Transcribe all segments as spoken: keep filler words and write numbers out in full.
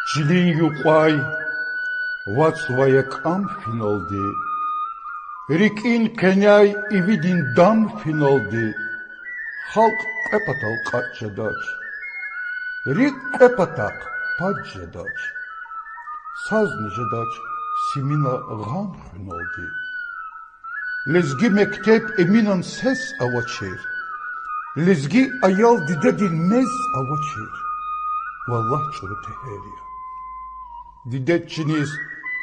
Чилин юкьвай вацӀ ва якӀам финалди, рикӀин къеняй ивидин дам финалди, халкь кьве патал кьатӀ жедач, рикӀ кьве патахъ пад жедач, сазни жедач симина гъам хуьналди. Лезги мектеб Эминан сес авачир, лезги аял дидедин мез авачир. Валлагь, чӀуру тегьер я. Дидед чиниз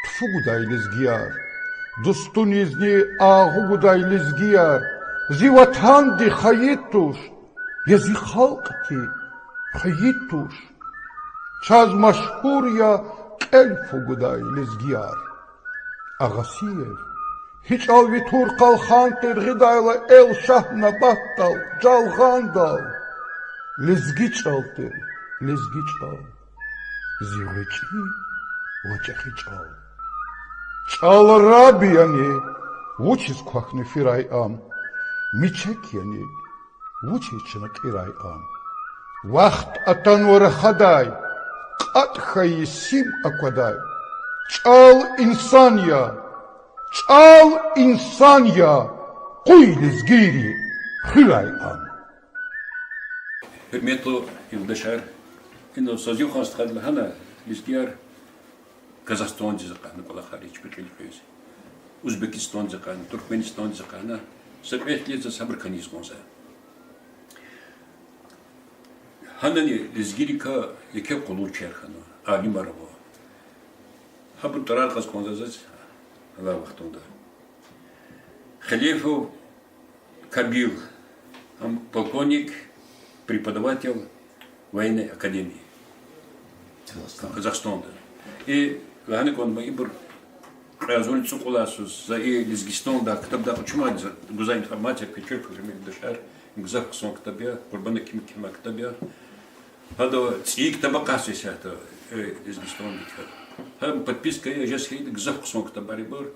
тфу гудай лезгияр, дустунизни агъу гудай лезгияр, зи ватанди хайи туш, я зи халкьди хайи туш. Чаз машгьур я кьел фу гудай лезгияр. Агъасиев, гьи чӀал ви тур къалхан тир гъидайла эл Шагьнабатдал, Жалгъандал? Лезги чӀал тир, лезги чӀал. Зи гъвечӀи ва чӀехи чӀал. ЧӀал раб яни, вучиз квахьна фирай ам? Мичек яни, вучиз чна кьирай ам? Вахт атанва рахадай, кьатӀ хьайи сим аквадай. ЧӀал инсан я, чӀал инсан я, къуй лезгийри хуьрай ам. Гьуьрметлу юлдашар, ина са зи хуьн стхади лагьана, лезгияр Казахстандиз акъудна кӀвалахар, чпи кьил хуьз, Узбекистандиз акъудна, Туркменистандиз акъудна, са кьве йис кьилелди заз гьабурукайни ийиз кӀанзава. Гьанани лезгийрикай еке къуллугъчияр хьанва, алимар ава. Гьабурун тӀварар кьаз кӀанзава заз алай вахтунда. Хилефов Кабил, ам полковник, преподаватель военной академии Казахстанда. И лагьана кӀанда, ибур кьве агъзурни цӀукьуд лагьай йисуз за и Лезгистанда ктабдай къачумайди, за гузвай информация, квез чир хьурай, гьуьрметлу юлдашар, гзаф хъсан ктаб я, Къурбан Акимидин кхьенвай ктаб я. Гьада цӀийи ктаб акъатзава исятда, э, Лезгистандикай. Гьам подписка я, жез хьайиди гзаф хъсан ктабар ибур.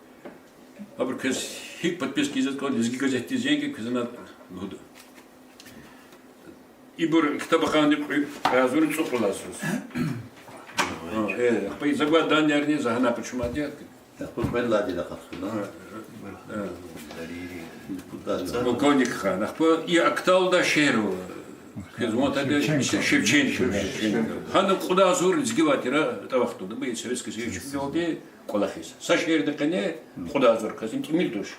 Абур квез гьикӀ подписка ийиз кӀан, Лезги газетдиз зенг ая, квез ана лугьуда. Ибур ктаб акъатна кьве агъзурни цӀукьуд лагьай йисуз. Ахпа за гвай данныярни за гьана къачумайди я. Полковник хьана, ахпа и Актауда шегьер ава. Квез ван атайди, Шевченко. Шевченко. Гьана кьуд агъзур лезги авай тир а вахтунда, и Советский Союз чкӀидалди кӀвалахиз. Са шегьердин къене кьуд агъзур кас, им тӀимил туш.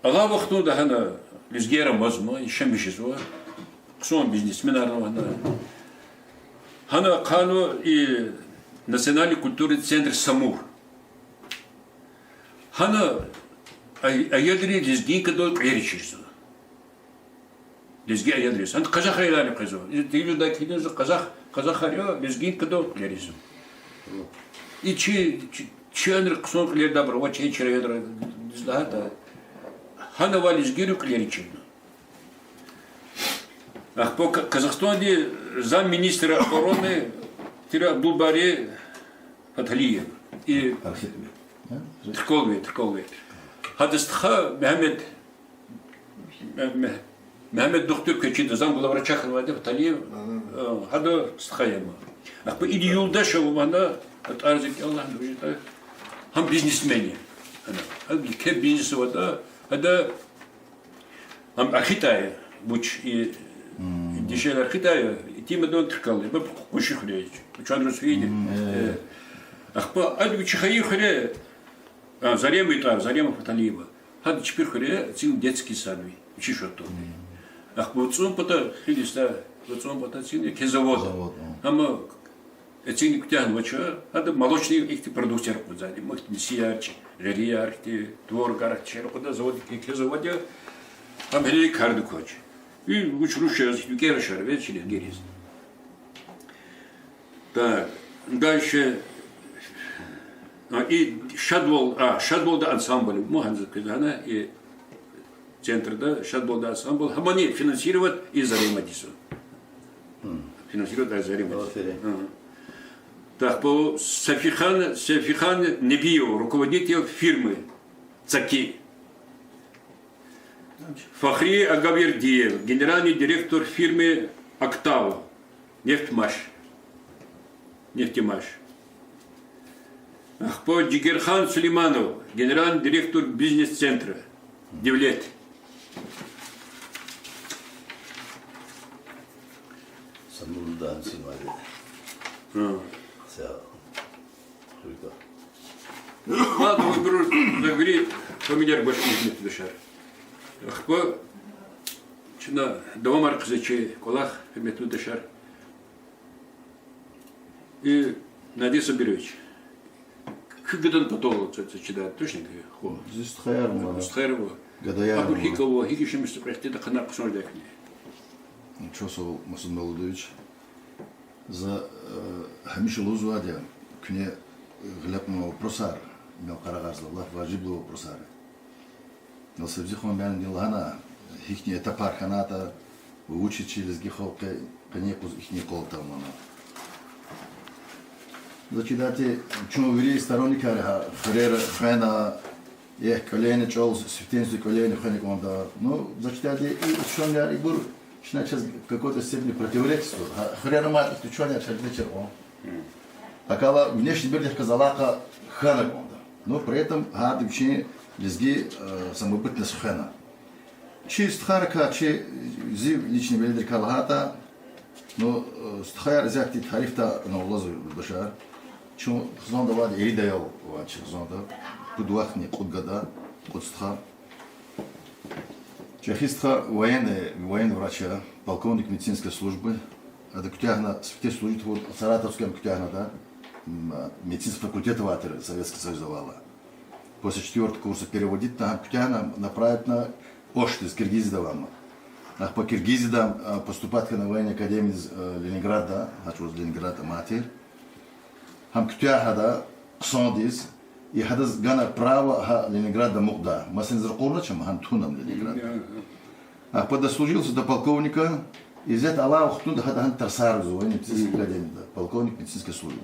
Алай вахтунда гьана лезгияр амазма, яшамиш жезва, хъсан бизнесменар ава гьана. Гьана ахъайнава и национальный культурный центр Самур. Гьана ай-, аялри лезгинкадал кьилер чирзава. Лезги аялриз. Гьана къазах аялрини къвезва. И телевизордай килигзава, къазах, къазахар я, лезгинкадал кьилер ийизва. И чи, чи, чи аялри хъсан кьилерда абур ава, чи, чи аялриз лагьайтӀа. Гьана авай лезгийри кьилер чирна. Ахпа Ка-, Казахстандин замминистра обороны тир Абдулбари Фаталиев. И Архипов. Тиркалви, Тиркалви. Гьадан стха Мегьамед, Ме-, Ме-, Мегьамед духтур квез чида, замглавврача хьанвайди Фаталиев, э, гьадан стха я ма. Ахпа ида юлдаш ава мана, а тӀварзи кӀелна, гьам бизнесмен я. Гьана, гьадан еке бизнес аватӀа, гьада Ам архитая, вуч и дишегьли архитая, итимадан Тиркалви, ма къунши хуьре, чан русвиди. Ахпа ада вичи хайи хуьре, а, Зарема ятӀа, Зарема Фаталиева. Гьада чпи хуьре эцигна детский садви, вичи шад тунди. Ахпа вацӀун пата, хилиста, вацӀун пата эцигна, ке завод. Завод, а. Амма Эцигна куьтягьнавач, гьада молочный ихьтин продукцияр акъудзавайди, михьи нисияр, гъерияр, ихьтин творогар, ихьтин шейэр акъудзавай завод, ке-, ке завод я, ам гьелелиг кардик квач. И вуч руш яз, викӀегь рушар, ве чилихъ гириз. Так, дальше. А, и Шадвал, а, Шадвалда ансамбль, мугьанза квез гьана, и центрда Шадвалда ансамбль, гьамани финансировать и Заремадиз. Финансировать и Заремадиз. Аферин. Ага. Так, по Сафихан, Сафихан Небиев, руководитель фирмы ЦАКИ. Фахри Агавердиев, генеральный директор фирмы Актау, Нефтьмаш. Нефтемаш. Ахпа Джигерхан Сулейманов, генеральный директор бизнес-центра Девлет. Санлу Дагъустан вади. Гьа. Са хуьрда. Ладно, выберу за вири фамилияр гвачиз, гьуьрметлу юлдашар. Ахпа чна давамар хъийизва чи кӀвалах, гьуьрметлу юлдашар. И, Надир Сабирович, куь гадани патал ца-, ца чида, точно куь хва? Зи стхаяр ма. Стхаяр ва. Гадаяр ма. Абур гьикӀ ава, гьикӀ яшамиш, къехтида хъана хъсан жеда куьне. Чан сагъ, Масуд Мавлудович. За, э, гьамиша лугьузвайди я, куьне, э, гъиле кьунвай вопросар, инал къарагъарзава, лап важиблу вопросар я. Инал Сабзихан муаллимди лагьана, гьихьтин этапар хьанатӀа, вучиз чи лезги халкьди къенин юкъуз ихьтин къал атанвани. Заз чидайди, чун вири сторонникар я, гьа, хуьрера хвена, эхь, кӀвалени чӀал, сифтени-сифте кӀвалени хвена кӀанда. Ну, заз чидайди, и учёныйяр ибур чна чаз в какой-то степени противоречат ийизва. Гьа, хуьрера мад ихьтин учёныйяр чаз дидачир кьван. ГьакӀ хьайила внешний мирдихъ галаз алакъа хьана кӀанда. Ну, при этом гьарда вичин лезги, э, самобытность хвена. Чи стхайрикай, чи, зи личный веледрикай лагьайтӀа, ну, э, стхаяр исятда тарифдай ана алазва, юлдашар. Чун хизанда авайди ирид аял ава чи хизанда. Пуд вахни кьуд гада, кьуд стха. ЧӀехи стха военный, военный врач я, полковник медицинской службы. Ада куьтягьна, сифте служить авур, Саратовскийни куьтягьна ада, м, медицинский факультет авай тир Советский Союз авайла. После четвёртого курса переводить авуна, гьам куьтягьна, направить авуна Ошдиз, Киргизияда авай ам. Ахпа Киргизияда, а, поступать хьана военный академиядиз, а, Ленинградда, гьа чӀавуз Ленинград амай тир. Гьам куьтягьна ада хъсандиз, и гьадаз гана право гьа Ленинградда амукьдай. Маса низ ракъурна чама, гьам туна ам Ленинградда. Ахпа дослужился до полковника, исятда алай вахтунда гьада гьана тарсар гузва военно-медицинская академияда, полковник медицинской службы.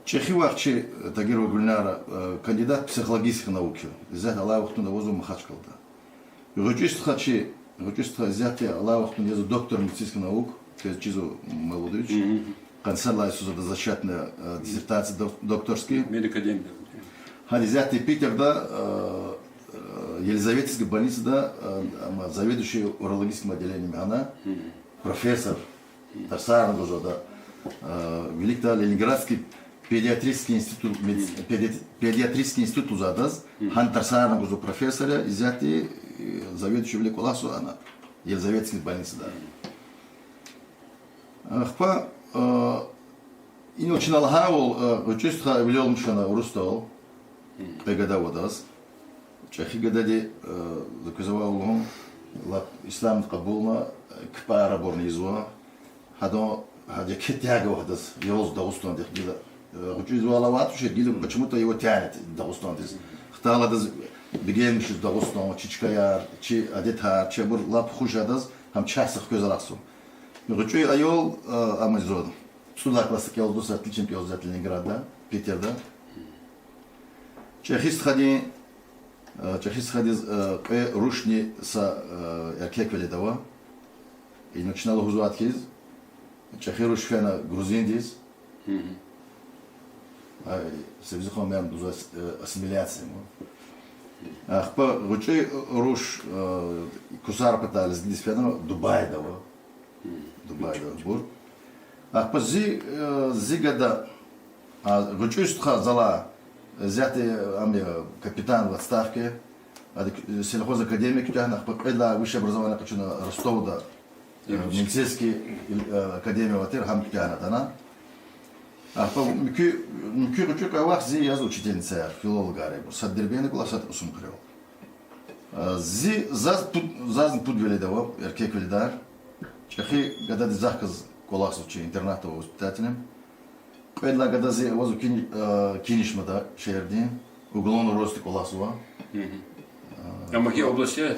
ЧӀехи вах чи, э, Тагирова Гульнара, э, кандидат психологических наук я. Исятда алай вахтунда авазва Махачкъалада. ГъвечӀи стха чи, гъвечӀи стха исятда алай вахтунда язва доктор медицинских наук, квез чизва Мавлудович. Къанни сад лагьай йисуз ада защитный, э, диссертация док-, докторский. Медакадемияда. Гьада исятда Питерда, э, э, Елизаветинский больницада, э, ам заведующий урологическим отделением ана, профессор, тарсарни гузва ада, э, виликдай Ленинградский педиатрический институт, медиц-, педи-, педиатрический институт лугьузва адаз, гьана тарсарни гузва, профессор я, исятда, э, заведующий вилик кӀвалахзава ана, Елизаветинский больницада. Ахпа, э, инал чна лагьайвал, э, гъвечӀи стха эвел мушана Урусдал, кьве гада ава адаз. ЧӀехи гадади, э, за квез вавай лугьун, лап исламни кьабулна, э, кпӀарар абурни ийизва. Гьадан, гьада еке тяга ава гьадаз, ялз Дагъустандихъ гила. Э, гъвечӀи ийизвайвал авайд туш, гила почему-то его тянет Дагъустандиз. Хтайла адаз бегенмишиз Дагъустан, чи чкаяр, чи адетар, чи абур лап хуш я адаз, гьам чахъ са хквез алахъзава. ГъвечӀи аял, э, ам ийизва, цӀуд лагьай классда кӀелзава, с отличием кӀелзава Ленинградда, Питерда. ЧӀехи стхадин, э, чӀехи стхадиз, э, кьве рушни са, э, эркек велед ава. Инал чна лугьузвайди хьиз, чӀехи руш фена грузиндиз. Ай, Сабзихан муаллим лугьузва, э, ассимиляция ма. Ахпа гъвечӀи руш, э, ксар патай лезгидиз фена Дубайда ава. Дубайда абур. Ахпа зи, э, зи гада, а, гъвечӀи стха залай, исятда, э, ам я капитан в отставке, ада, э, сельхозакадемия куьтягьна, ахпа кьвед лагьай высшее образование къачуна Ростовда, э, медицинский, э, академия авай тир, гьам куьтягьна ада ана. Ахпа муькуь, муькуь гъвечӀи кьве вах зи яз учительницаяр, филологар я ибур. Сад Дербентда кӀвалахзава, сад Кьасумхуьрел. Э, зи, заз пуд, зазни пуд велед ава, эркек веледар. ЧӀехи гадади захъ галаз кӀвалахзава чи интернатда воспитателем. Кьвед лагьай гада зи авазва Кин-, э, Кинишмада шегьердин, уголовный розыскда кӀвалахзава. Амма гьи область я?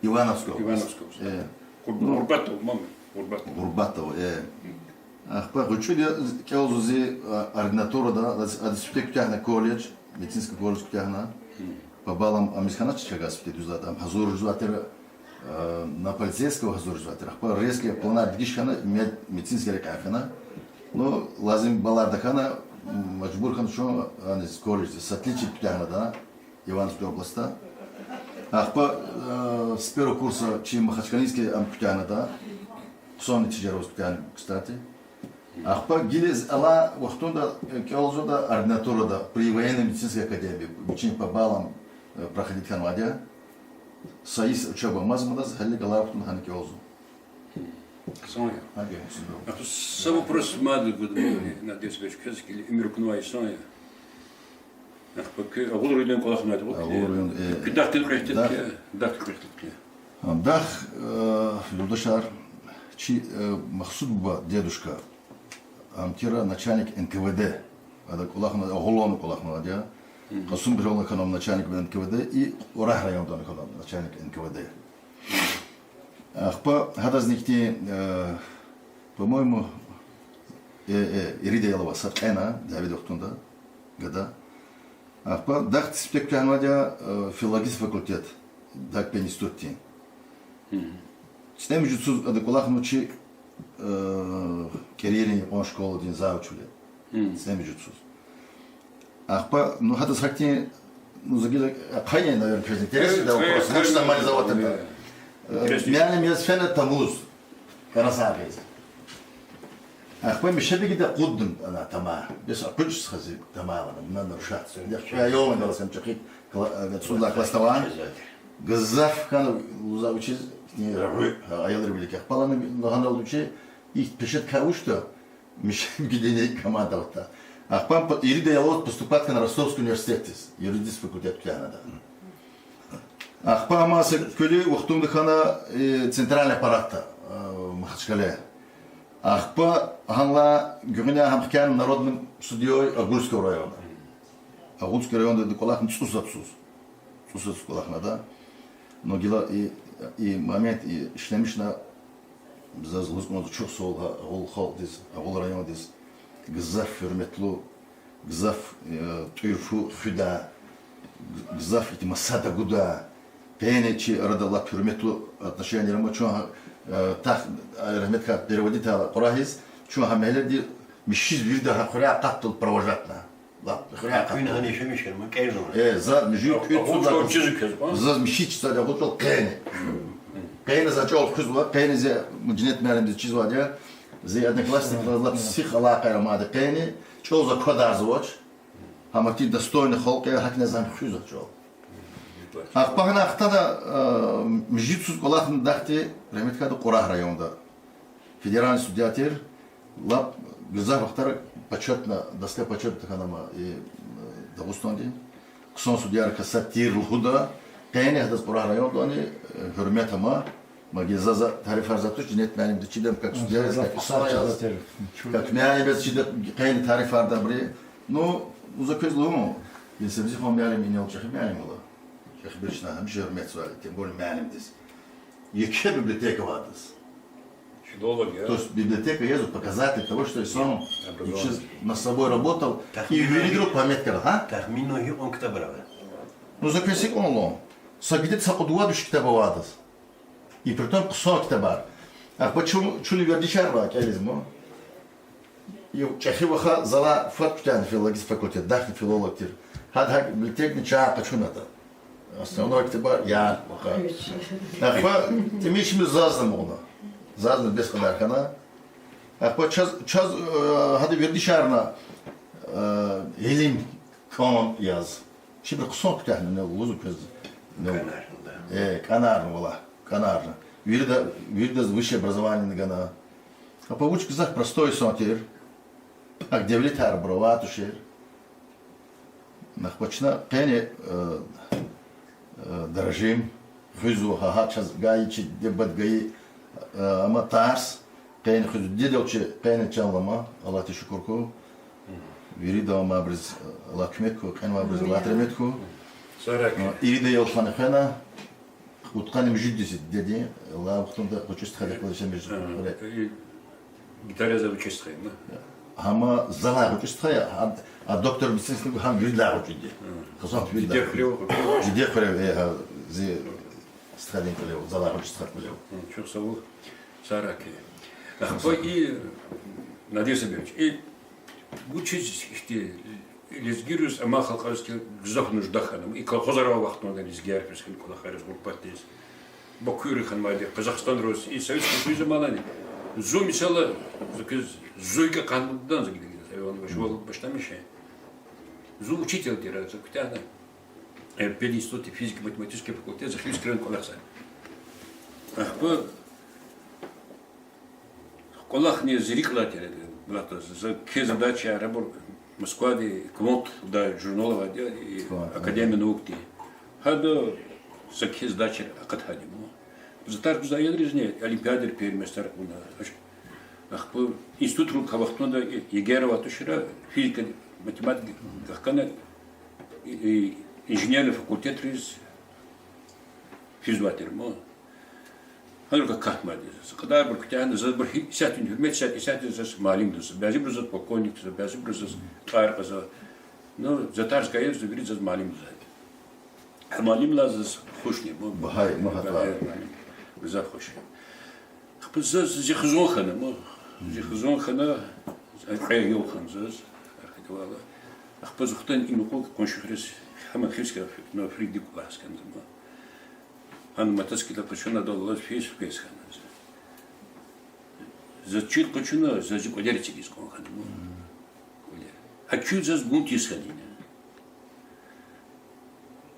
Ивановская область. Ивановская область. Э. Гъур-, ну, Гъурбатда ава, мама, Гъурбатда. Гъурбатда ава, э. Ахпа гъвечӀиди кӀелзава зи, а, ординатурада, адаз, адаз сифте куьтягьна колледж, медицинский колледж куьтягьна. Пабалам ам ийиз хьанач чагаз сифте, дуьз лагьайтӀа, ам гьазур жезвай тир, а, на полицейского гьазур жезвай тир. Ахпа резко планар дегиш хьана, мед-, медицинский рекьяй фена. Ну, лазим баллар тахьана, м, мажбур хьана чун, аниз, колледждиз, с отличием куьтягьнатӀа, Ивановская областьда. Ахпа, э, с первого курса чи Махачкалинский ам куьтягьнатӀа, хъсан нетижаяр аваз куьтягьна, кстати. Ахпа гила зи алай вахтунда, э, кӀелзаватӀа ординатурада при военно-медицинской академии, вичин по баллам, э, проходить хьанвайди я. Са йис учёба амазмаз, гьелелиг алай вахтунда гьана кӀелзава. Хъсан я. Гьа, гьа, хъсан я. А то са вопрос мад гуд, Надежда Вячеславовна, квез гила уьмуьр кутунвай инсан я. Ахпа куь агъул райондин кӀвалахнавайди я. Агъул район, э, куь дахдин кьве ихтилат, дахдин кьве ихтилат. А, дах, э, юлдашар, чи, э, Махсуд буба, дедушка, ам тир начальник Н К В Д. Ада кӀвалахна, агъулунин кӀвалахнавайди я. Мгм. Кьасумхуьрелай хьана ам начальник Н К В Д и Кьурагь райондин хьана ам начальник Н К В Д. Ахпа гьадазни ихьтин, э, по-моему, э, э, ирид аялвал сад кьена, дяведин вахтунда, гада. Ахпа дахди сифте куьтягьнавайди я, э, филологический факультет, ДагпедИнститутдин. Мгм. ЦӀемуьжуьдсуз ада кӀвалахна чи, э, КӀерийрин юкьван школадин завучвиле. Мгм. ЦӀемуьжуьдсуз. Ахпа, ну, гьадаз гьахьтин, ну, за гила ахъайин, наверное, квез интересный, да, вопрос. Гьахьтин мани заватан, да. Э, интересный. Муаллим яз фена тамуз. Къарасагъиз. Ахпа Мишабигида акъудна ана тама. Бес акъудиз хьиз тама ана, муна нарушать. Яхъ я, ёлан галас ам чӀехи кла-, э, цӀуд лагьай класс таван. Гзаф хьана лугьузва вичиз, э, рагъуь, э, аялрин вилик. Ахпа лагьана лугьуз чи, и пешедикай вучда, Мишабигидини команда аватда. Ахпа п-, ирид аялвал поступать хьана Ростовский университетдиз, юридический факультет куьтягьнатӀа. Ахпа гьам са куьлуь вахтунда хьана, э, центральный аппаратда, э, Махачкале. Ахпа гьанлай гуьгъуьниз гьам хкяна народным судьёй Агульского района. Агульский районда ада кӀвалахна цӀусад йисуз. ЦӀусад йисуз кӀвалахна ада. Ну, гила и, и момент, и ишлемишна, заз лугьуз кӀанзава чухсагъул гьа агъул халкьдиз, агъул райондиз, гзаф гьуьрметлу, гзаф, э, тӀуьр-фу хуьдай, г-, гзаф ихьтин маса тагудай, къени чи арада лап гьуьрметлу отношениеяр ама чун гьа, э, тах, э, рагьметкай переводить авурла Кьурагьиз, чун гьа мягьледи михьиз вирида гьа хуьряй акъатайла провожатьна. Лап хуьряй акъатайла. Э, за муьжуьд кӀуьд цӀуд лагьай, заз михьиз чизвайди агъуд чӀал къени. Къени за чӀал хуьзва, къени зи Жинет муаллимдиз чизвайди я, зи одноклассникрилай лап сих алакъаяр амайди къени, чӀал за квадарзавач. Гьам ихьтин достойный халкь я, гьакӀни за хуьзва чӀал. Ахпа гьана хтана, э, муьжуьд йисуз кӀвалахна дахди, рагьметкайди, Кьурагь районда федеральный судья тир, лап гзаф вахтара почётный, доска почётный хьана ама и, э, Дагъустандин. Хъсан судьярикай сад тир лугьуда, къени гьадаз Кьурагь райондани, э, гьуьрмет ама, ма гила за, за тарифарзавайди туш, Жинет муаллимдиз чида как судья, как муаллим яз чида къени тарифарзавайбуруз. Ну, за квез лугьун, Севзихан муаллим инал чӀехи муаллим я. ЧӀехибуруз чна гьамиша гьуьрметзавайди, тем более муаллимдиз. Еке библиотека авайди я. Филолог я. То есть библиотека яз показатель того, что инсан над собой работал, и виридаз пометка, а? Тахминан гьикьван ктабар ава? Ну, за квез гьикьван лугьун. Са гидад са кьуд-вад виш ктаб авайди я. И притом хъсан ктабар. Ахпа чун, чун вердишарвал кӀелиз ма. И чӀехи ваха залай фад куьтягьна филологический факультет, дахни филолог тир. Гьада гьакӀ библиотекадин чай къачуна ада. Основной ктабар я ваха. Ахпа тӀимил чимиз зазни амукьна. Зазни бес кьадар хьана. Ахпа чаз, чаз, э, гьада вердишарна, э, илим кӀан яз. Чибур хъсан куьтягьна, лугьузва квез. КӀанарна, да. Э, кӀанарна, валлагь, кӀанарна. Вирида, виридаз высшее образование гана. Ахпа вуч гзаф простой инсан тир. Ахпа девлетар браватушир. Ахпа чна къени, э, э, даражим, хуьзва гьа, гьа чаз гайи чи дебат гайи, э, ама тарс, къени хуьзва дидедал чи къени чан алама, Аллагьдиз шукур хьуй. Вирида амайбуруз, э, Аллагь куьмек хьуй, къенвайбуруз Аллагьди рагьмет хьуй. Э, ирид аял хьана хвена, кьудкъанни муьжуьд йис я дидедин, алай вахтунда гъвечӀи стхади квалиша муьжуьд хуьре. Гьама залай гъвечӀи стха я, а, а доктор медицинских наук гьам виридалай гъвечӀиди. Хъсан виридалай. Диде хуьрев, э, гьа, зи стхадин кӀвале ава, залай гъвечӀи стхадин кӀвале ава. Чухсагъул, Сараки. Ахпа и Надир Сабирович, и вучиз ихьтин лезгийриз, амай халкьариз хьи гзаф нужда хьана, и колхозар авай вахтунда лезгияр физ хьана кӀвалахариз, гъурбатдиз, Бакуйра хьанвайди, Казахстанриз, и Советский Союзда амалани. Зун, месела, за квез зун кӀан кьан лугьудай за гила, за ван ваш вал башламишин. Зун учитель тир, за куьтягьна, э, пединститутда физико-математический факультет, за Хивскрен кӀвалахзава. Ахпа кӀвалахни зи рикӀ алай тир, булатаз, за кхьей задачаяр абур Москвада, Квантда журнал авайди я, и Академия наукди. Гьада за кхьей задачаяр акъатайди я ма. За тарс гузвай аялризни олимпиадайра первый местаяр кьуна. Ахпа институтрал квай вахтунда ЕГЭ-яр авай тушир, физика, математика вахкана, и, и, инженерный факультетриз физвай тир ма. Гьанра акатмайди я. Кьадарбур куьтягьна, заз абур гьи-, исятдани гьуьрмет, исятда, исятда заз муаллим лугьузва, бязибуру заз полковник лугьузва, бязибуру заз тӀвар кьазва. Ну, за тарс гайи, за вири заз муаллим лугьузва. Гьа муаллимдилай заз хушни, бу Багьа, ну, гьа багьа тӀвар. Муаллим. Гзаф хуш я. Ахпа заз зи хизан хьана ма, зи хизан хьана, кьве аял хьана заз, архидавайла. Ахпа зун хтана и мукьув къунши хуьруьз, гьаман Хивскрен, ну, Фридик кӀвалахиз хьана за ма. Гьана мотоциклда къачуна, адал алаз физ, физ хьана за. За чил къачуна, за зи кӀвалер эцигиз кӀан хьана ма. КӀвалер. А чуьл заз гун тийиз хьана ина.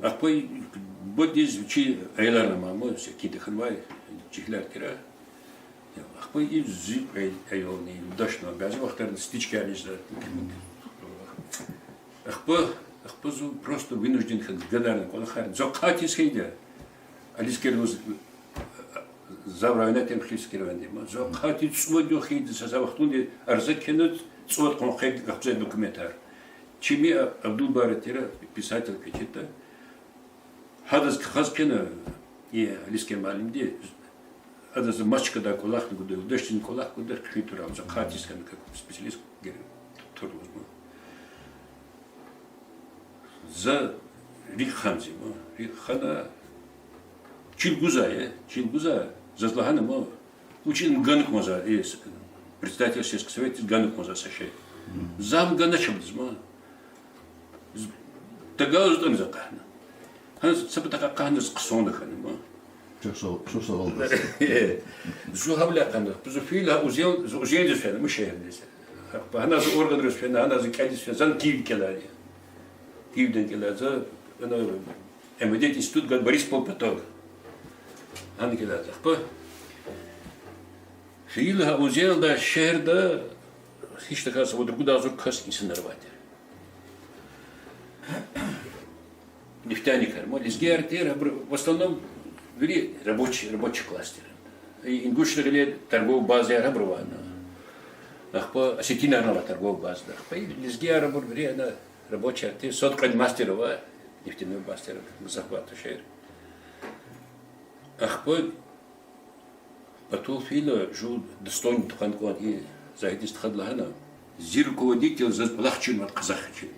Ахпа бадиз вичи аяларни ама, ма, секинда хьанвай жегьилар тир. Ахпа и зи кьве аялни, дашна, бязи вахтарни стычкаяр ийизва. Ахпа, ахпа зун просто вынужден хьана гадарна кӀвалахар. Зун ахъайиз хьайиди я. Алискер лугьуз, за районда тир, Хивский районда я ма. Зун ахъайиз цӀувад югъ хьайиди я, са, са вахтунда арза кхьена, цӀувад къван хъвер гахзавай документар. Чими Абдулбари тир, писатель кӀвачиртӀа. Гьадаз хаз кхьена, и Алискер муаллимди, адаз мас чкадай кӀвалахни гуда, дашдин кӀвалах гуда, хъфин турай, за ахъайиз хьана как специалист гер-, тур лугьузва. За рикӀ хана зи ма, рикӀ хана, чил гузвай, чил гузвай, заз лагьана ма, вучиз ганвай кӀанзава, и с-, председатель сельского совета ганвай кӀанзава са шей. За ам ганач абуруз ма. З-, тагал зутӀани за акъахна. Гьана са патахъ акъахна, заз хъсан хьана ма. Чухсагъул, чухсагъул. Зун гьавиляй акъахна, зун фейила узел-, зун узелдиз фена ма шегьердиз. Гьана зи органриз фена, гьана зи кӀелиз фена, зани Киевда кӀелай. Киевдани кӀелай за, ана, МВД институт гад Бориспол поток. Гьана кӀелай за. Ахпа фейила гьа узелдай шегьерда гьич тахьайтӀа са вад-ругуд агъзур кас инсанар авай тир. Нефтяникар ма, лезгияр тир, абур в основном вири рабочий, рабочий класс тир. И ингушрин гъиле торговый базаяр гьабур авай ана. Ахпа осетинарни авай торговый базада. Ахпа и лезгияр абур вири ана рабочияр тир, сад-кьвед мастер авай, нефтяной мастер, гзаф авай тушир. Ахпа патал фейила жув достойный тухвана кӀанда, и Загьидиз стхади лагьана: зи руководитель заз кӀвалах чирнавайди къазахчи.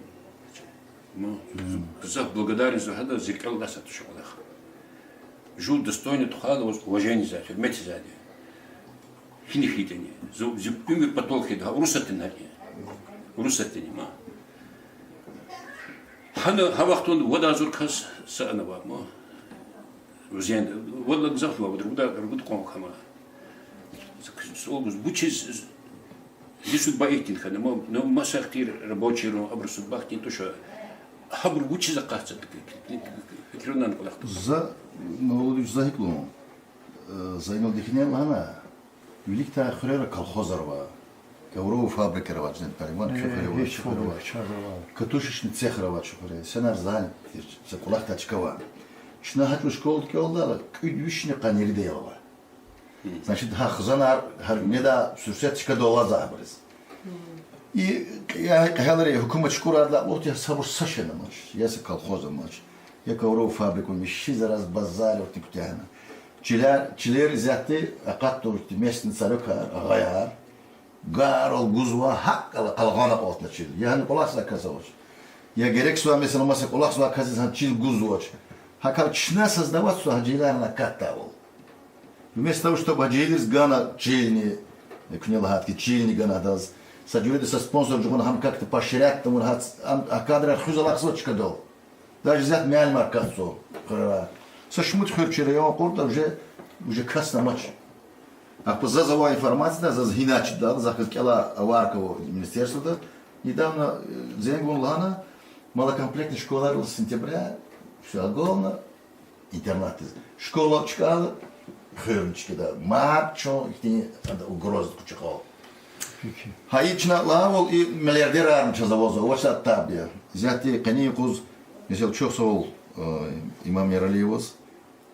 Ну, гзаф благодарен я за гьадаз, зи рикӀелай са туш кӀвалах. Жув достойный тухвайла ваз уважение ийизвайди, гьуьрмет ийизвайди. Гьина хьайитӀани, зи, зи уьмуьр патал хьайитӀа, гьа Урусатдани гьакӀ я. Урусатдани ма. Гьана гьа вахтунда вад агъзур кас са ана авай ма. Вазен, вад лагьай гзаф ава, вад-ругуд, ругуд кьван кама. Суал гуз, вучиз зи судьба ихьтин хьана ма, ну, маса хьтин рабочийрин, абурун судьба ихьтин туш. Гьабур вучиз акъатзава, фикирунани кӀвалахда. За, Мавлудович, за гьикӀ лугьун, э, Зайнал дихьенай лагьана, виликдай хуьрера колхозар ава, ковровый фабрикаяр ава, жинет париман, кхьи хуьре ава, кхьи хуьре ава, катушечный цехар ава кхьи хуьре, инсанар занят тир, са кӀвалахдай чка ава. Чна гьа чӀавуз школада кӀелдайла, кӀуьд вишни къанни ирид аял ава. Значит, гьа хизанар, гьар неда суьрсет чкадал алазва абуруз. И я гьакӀ гьалари гьукумат шукур ада лугьуди, я сабур са шейни амач, я са колхоз амач, я ковровый фабрика амач, чи зараз базар аватни куьтягьна. Чилер, чилер исятда акъатда, местный царюкар, агъаяр, гарал гузва, гьакӀ къалгъана акьалтна чил. Я гьана кӀвалахзавай кас авач, я герексуз, месела, маса кӀвалахзавай касдиз гьа чил гузвач. ГьакӀ чна создаватзава гьа жегьиларни акатдайвал. Вместо того, чтобы гьа жегьилриз гана чилни, куьне лагьайтӀа, чилни гана адаз, Са жуьреда са спонсор жугъуна гьам как-то поощрять тавуна, гьа, ам, а кадрар хуьз алахъзава чкадал. Даже зят муаллимар катзава, хуьрера. Са шумуд хуьр чи район къурда уже, уже кас амач. Ахпа заз авай информацияда, заз гьина чидайла, захъ галаз кӀела аварка ава министерствода. Недавно, э, зенг авуна лагьана, малокомплектный школайрал с сентября всё оголено, интернатдиз. Школа чкӀайла, хуьрни чкӀида. Мад чун ихьтин ада угроза кучахал. Гьа и чна лагьайвал, и миллиардерарни чаз авазва, авачтӀа таб я. Исятда къенин юкъуз, месела, чухсагъул, э, Имам Яралиеваз,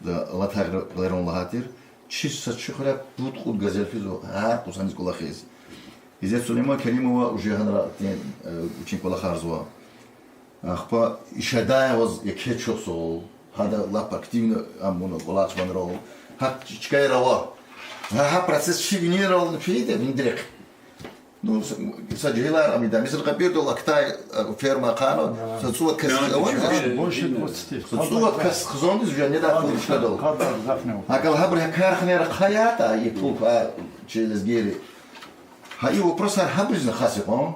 да, Аллагь гъилерун лагьай тир, чи са чи хуьре пуд-кьуд газель физва, гьар къуз гьаниз кӀвалахиз. Изет Сулейман-Керимова уже гьанра, э, вичин кӀвалахарзава. Ахпа Ишадаеваз еке чухсагъул, гьада лап активно ам авуна кӀвалахзавайрал. Гьа чкаяр ава. Гьа, гьа процесс чи винелрални фейиди, винидрехъ. Ну, с-, са жегьилар ам ийида. Месела, Къапӏирдал актай, э, ферма хьана, са цӀувад кас авани? Больше двадцати. Са цӀувад кас хизандиз уже недай хьун чкадал. ГьакӀ гьабуру гьа карханайра хъваятӀа, и пул, а, чи лезгийри. Гьа и вопросар гьабурузни хас я кьван.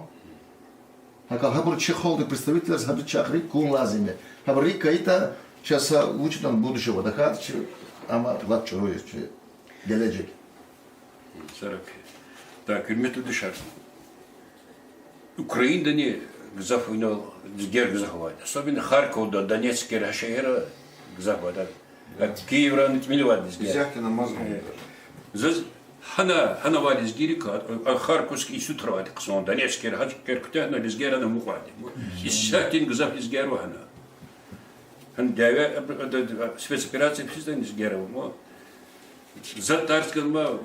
ГьакӀ гьабуру чи халкьдин представителар гьабуруз чахъ рикӀ хьун лазим я. Гьабуру рикӀ хьайитӀа, чаз са вуч ятӀани будущего дакат чи, амма лап чӀуру я чи гележег. Сарак. Так, гьуьрметлу душар. Украинадани гзаф инал лезгияр гзаф авайди. Особенно Харьковда, Донецкера, гьа шегьерра гзаф авайди. Киеврани тӀимил авайди лезгияр. Исятдани амазма. Э. Заз гьана, гьана авай лезгийрикай, а, Харьковский институтра авайди хъсан, Донецкера, гьа чкайра куьтягьна лезгияр ана амукьайди. Исятдани гзаф лезгияр ава гьана. Гьана дяве, а, а, а, спецоперация физвай лезгияр ава, ма. За тарс ганва,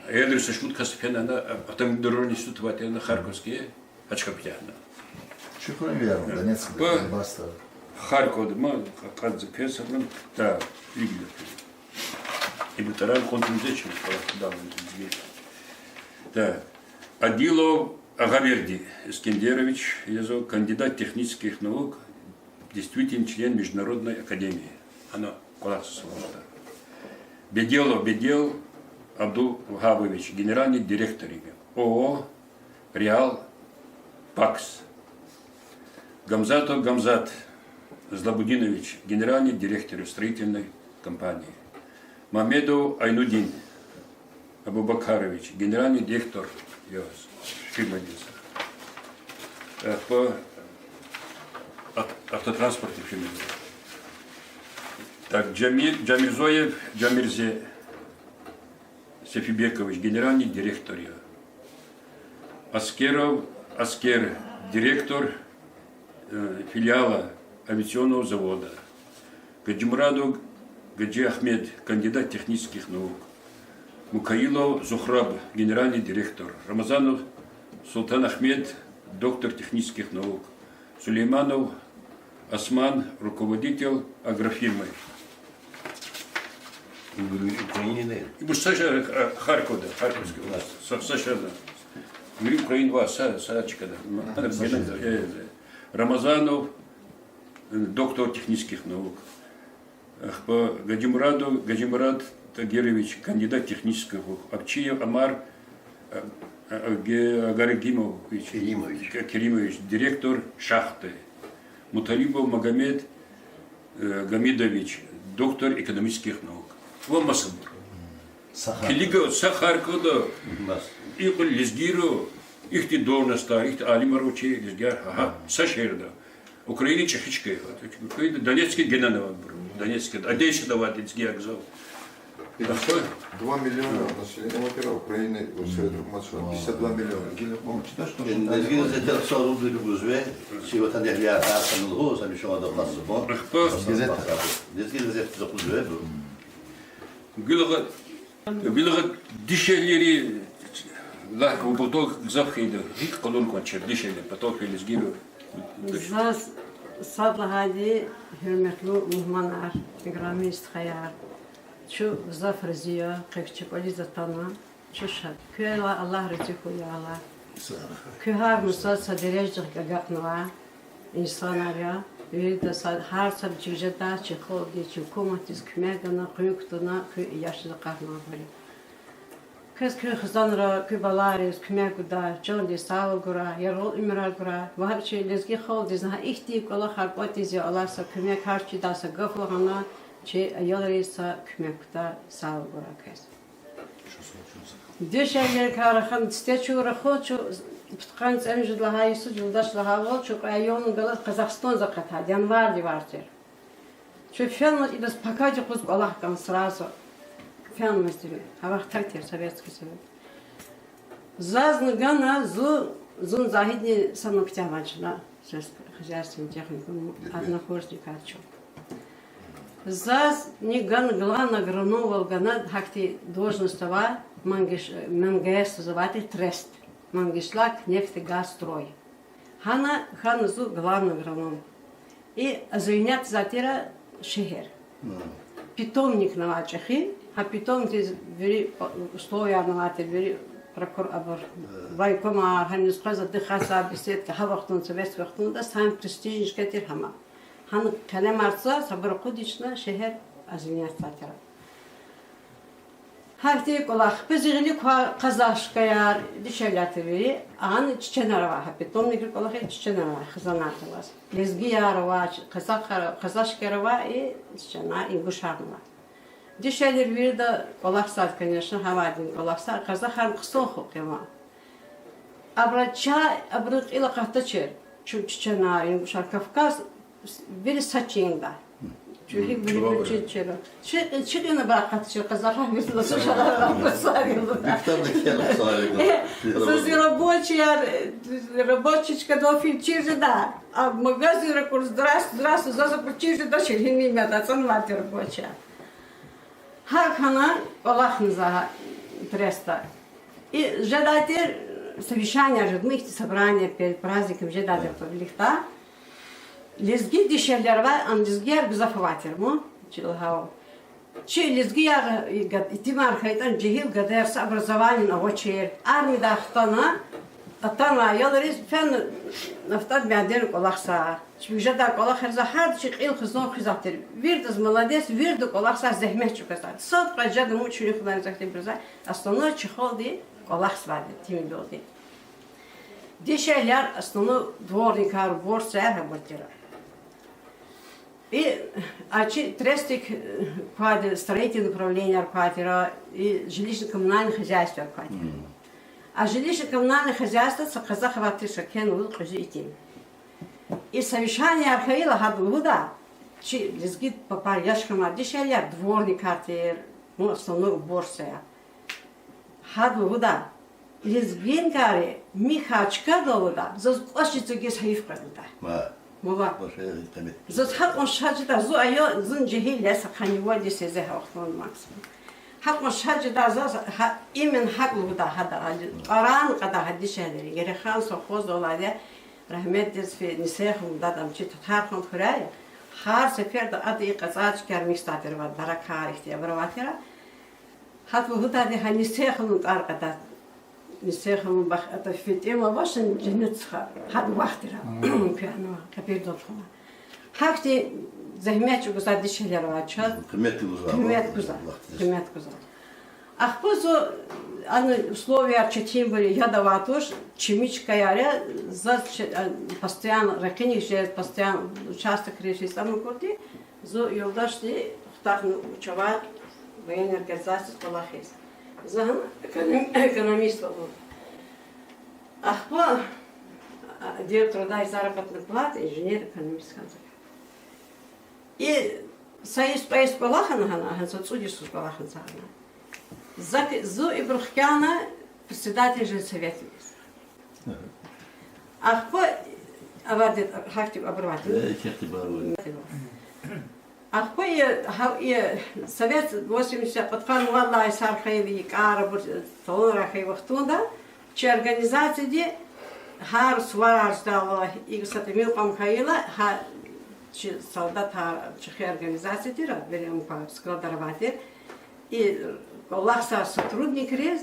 аялриз са шумуд кас фена, ана, а, автомобилдорожный институт авайди ана Харьковский, гьа чка куьтягьна. Чухур я, Донецкда, Донбасста. Харьковда, ма, кьаз за квез, ма, да, Игорь. Ибу таран континзечи, да. Адилов Агъаверди Искендерович, язва, кандидат технических наук, действительный член Международной академии. Ана кӀвалахзава. Беделов Бедел Абдулвагьабович, генеральный директор ООО «Реал Пакс». Гамзатов Гамзат Злабудинович, генеральный директор строительной компании. Мамедов Айнудин Абубакарович, генеральный директор, я, фирмадиз. Э, по ав-, автотранспортной фирмадиз. Так, Джами-, Джамирзоев Джамирзе Сефибекович, генеральный директор, я. Аскеров Аскер, директор, э, филиала авиационного завода. Гаджимурадов Гаджиахмед, кандидат технических наук. Мукаилов Зухраб, генеральный директор. Рамазанов Султанахмед, доктор технических наук. Сулейманов Осман, руководитель агрофирмы. Украинада? Ибур са шегьер, э, Харьковда, Харьковская область. Са, са шегьерда. Вири Украинада ва са, са чкада. М, Рамазанов, э, э, Рамазанов, э, доктор технических наук. Ахпа Гаджимурадов Гаджимурад Тагирович, кандидат технических наук. Апчиев Амар, э, э, Ге-, Агарагимович, Керимович. К-, Керимович, директор шахты. Муталибов Магомед, э, Гамидович, доктор экономических наук. Ва масабур. Са Харьков. Килига, са Харьковда. Бас. Икьван лезгийрал, ихьтин должностар, ихьтин алимар авачир лезгияр, гьа, гьа, са шегьерда. Украина чӀехи чка я. Украина, Донецкда генани авайбур. Донецкда, Одессада авайди лезгияр гзаф. Пятьдесят два миллиона населения, во-первых, Украины, вот, Совет Рахматова, пятьдесят два миллиона. Гила кьван. Лезги газетда са рубрика гузва, чи ватанэгьлияр гьар са лугьуз, гьамиша ада хас зубан. Ахпа. Газета. Лезги газетда гузва бу. Гила гъа-, гила гъа дишегьлийри лагь, поток гзаф хьайида, гьикӀ къалурна кӀанда чеб дишегьли, поток хьайи лезгийри. Заз сад лагьайди, гьуьрметлу мугьманар, играми стхаяр, чун гзаф рази я, къе чи кӀвализ атана, чун шад. Квелай Аллагь рази хьуй, я Аллагь. Куь гьар мусаз са дережадихъ агакьнавай инсанар я, вирида са, гьар са вичин жедай, чи халкьдиз, чи гьукуматдиз куьмек гана, къуьн кутуна, куьн яшиз акъатнавайбур я. Квез, куь хизанра, куь балайриз куьмек гуда, чандин сагъвал гурай, яргъал уьмуьрар гурай. Ва гьа чи лезги халкьдиз гьа ихьтин кӀвалахар кӀватӀиз я, Аллагьса куьмек гьар чидай са гаф лагьана, чи аялриз са куьмек гуда, сагъвал гурай квез. Дишегьлийрикай рахана дестечур рахун чу, пудкъанни цӀемуьжуьд лагьай йисуз юлдаш лагьайвал, чун кьве районни галаз Казахстандиз акъатайди, январди варз тир. Чун фенмаз идаз пакад юкъуз кӀвалах гана сразу. Фенмаз тир, гьа вахтар тир, Советский Союз. Зазни гана, зун, зун Загьидни санал куьтягьвал чна, сельскохозяйственный техникум, однокурсникар чун. Зазни гана, главный агрономвал гана, гьахьтин должность авай, Мангиш-, МГС лугьузвай тир, трест, Мангышлакнефтегазстрой. Гьана хьана зун главный агроном. И звенят затира шегьер. Питомникни авай чӀехи, гьа питомникдиз вири условияр авай тир, вири прокур-, абур, райкомар, гьаниз къвез адахъай са беседка, гьа вахтунда, советский вахтунда самый престижный чка тир гьам. Гьана къелемар цаз, абур акъудиз чна шегьер звенят затира. Гьахьтин кӀвалах, пизигъли квай казах чкаяр, дишегьлияр тир вири, ана чеченар авай, гьа питомникрин кӀвалахиз чеченар авай, хизанар галаз. Лезгияр авай, казахар, казах чкаяр авай, и чеченар, ингушарни авай. Дишегьлийрин вирида кӀвалахзавайди, конечно, гьавайдин кӀвалахзавай, казахарни хъсан халкь я ма. Абуру ча-, абурун кьил акъатдачир, чу-, чеченар, ингушар, Кавказ, вири са чинда. Чуьхуьр вири чуьчера. Чи, чи кьилни абур акъатдачир, казахар вири ласушалар акъатсарин. Заз и рабочияр, рабочий чкадал фин чир жеда. А магазинра акур, здрасте, здрасте, заз абур чир жедачир, гьинин мад ацӀанвайди рабочияр. ГьакӀ хьана кӀвалахна за трестда. И жедай тир, совещание жеда, ихьтин собрание перед праздником жедай тир публикда. Лезги дишегьлияр авай, ам лезгияр гзаф авай тир ма, чи лагьайвал. Чи лезгияр, и гад-, итимар хьайитӀани, жегьил гадаяр, са образованиени авачир, армиядай хтана, атана аялриз фена, автомобилдин кӀвалахзава. Чи жедай кӀвалахар за гьарда чи кьил хизан хуьзвай тир. Виридаз молодец, вирида кӀвалахзавай, зегьмет чӀугвазвай. Сад кьве жеда ман чуьнуьхлани захъ тибрза, основной чи халкьди кӀвалахзавайди, тимилди. Дишегьлияр основной дворникар, уборщицаяр гьабур тир. И ачи трестдик, э, квайди, строительный управленияяр квай тир, и жилищно-коммунальное хозяйствояр квай тир. А жилищно-коммунальное хозяйствода са къазах авай тир, Шакен лугьуз, кьуьзуь итим. И совещанияр хьайила гьада лугьуда, чи лезги папар, яш хьанвай дишегьлияр, дворникар тир, ну, основной уборщицаяр. Гьада лугьуда, лезгинкари михьай чкадал лугьуда, заз кӀвачиз цугиз гьайиф къведалда. Заз гьакьван шад жеда, зун ая, зун жегьил я, са къанни вад йис я зи гьа вахтунда максимум. Гьакьван шад жеда заз, гьа, именно гьакӀ лугьуда гьада, тӀварар кьада гьа дишегьлийри, Гереханский совхоздал алай я, рагьметдиз фи Несехун дадам, чи Татархан хуьряй я, гьар сеферда ада и кьацӀай чкаяр михьзавай тир, даракар ихьтин абур авай тир. Гьада лугьудайди гьа Несеханан тӀвар кьада. Несеханан бах-, ада ФетӀима авачни, женнет стха, гьада вахт тир, куьнва, къебирдал тухвана. Гьахьтин зегьмет чӀугвазвай дишегьлияр авай чаз. Къимет гузвай, къимет гузвай. Ахпа зун, ана условияяр четинбур я, яд авай туш, чими чкаяр я, заз че-, а, постоянно рекьиник жез, постоянно участокриз физ ам акурди, зун юлдашди хутахна вуч авай, военный организациядиз кӀвалахиз. За гьана эконом-, экономист авун. Ахпа, а, директор труда и заработной платы, инженер-экономист хьана за. И са йис кьве йис кӀвалахна гьана, гьа са цӀуд йисуз кӀвалахна за гьана. Зак-, зун ибуру хкяна председатель женсоветдиз. Ахпа авайди, гьахьтин абур авайди. Ахпа и, гьа, и совет восемьдесят, кьудкъанни вад лагьай йисар хьайила, и кӀар абур талунрай хьайи вахтунда, чи организацияди гьар суварар жедайла, и са тӀимил кьван хьайила, гьа чи солдатар, чӀехи организация тир, вири ам квай складар авай тир, и кӀвалахзавай сотрудникриз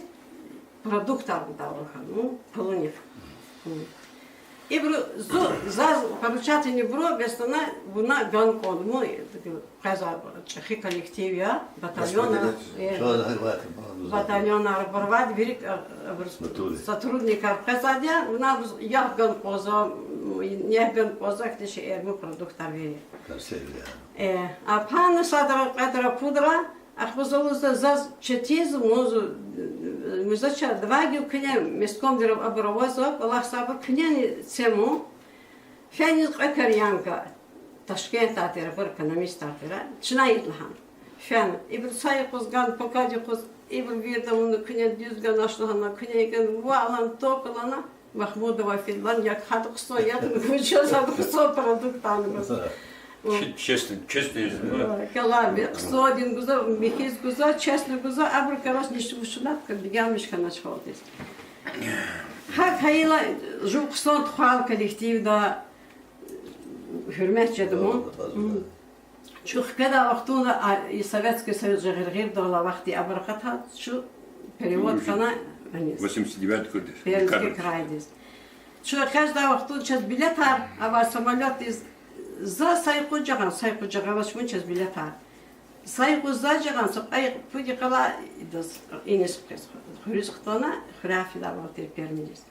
продуктар гудайла хьана, ну, пулунив. Ибуру зу-, заз поручать авунибуру, бес ана вуна гана кӀанда, му, къвезва, чӀехи коллектив я, батальон, э, батальонар, абур вад вири, а, абур сотрудникар къвезвайди я, вуна абуруз ягь гана кӀанзава, м, нек гана кӀанзава, ихьтин шейэр, му, продуктар вири. Э, а пана садра кьведра пудра, ахпа за лугьузва, заз четин я, муна зу-, э, муьзача два гил куьне месткомдин абур авазва, кӀвалахзавайбур, куьнени це, му, фениз кьве кар ямка, Ташкентдай тир, абур экономистар тир, чна ийида лагьана. Фена, ибур са юкъуз гана, пакад юкъуз, ибур вирида авуна, куьне дуьз ганач лагьана, куьне гана, ваъ лагьана, ток лагьана, Махмудова фидалан, як гьада хъсан, як вуч язва, гьада хъсан продукт ана гуз. Чи-, честно, честно язва. Калай, хъсандин гузва, михьиз гузва, честно гузва, абуру, короче, ниш вуч лагьана, бегенмиш хьанач гьалдиз. ГьакӀ хьайила, жув хъсан тухвайла коллективда, гьуьрмет жеда, му. Чун хкведай вахтунда, а, и Советский Союз жагъир-гъирдалай вахтунда абур акъатна, чун перевод хьана, Пермский крайдиз. Чун экъечӀдай вахтунда чаз билетар авай самолётдиз, за са юкъуз жагъана, са юкъуз жагъанач, му, чаз билетар. Са юкъуз за жагъана, са кьве пуд йикъалай идаз, иниз хквез, хуьруьз хтана, хуьряй фидайвал тир Пермидиз.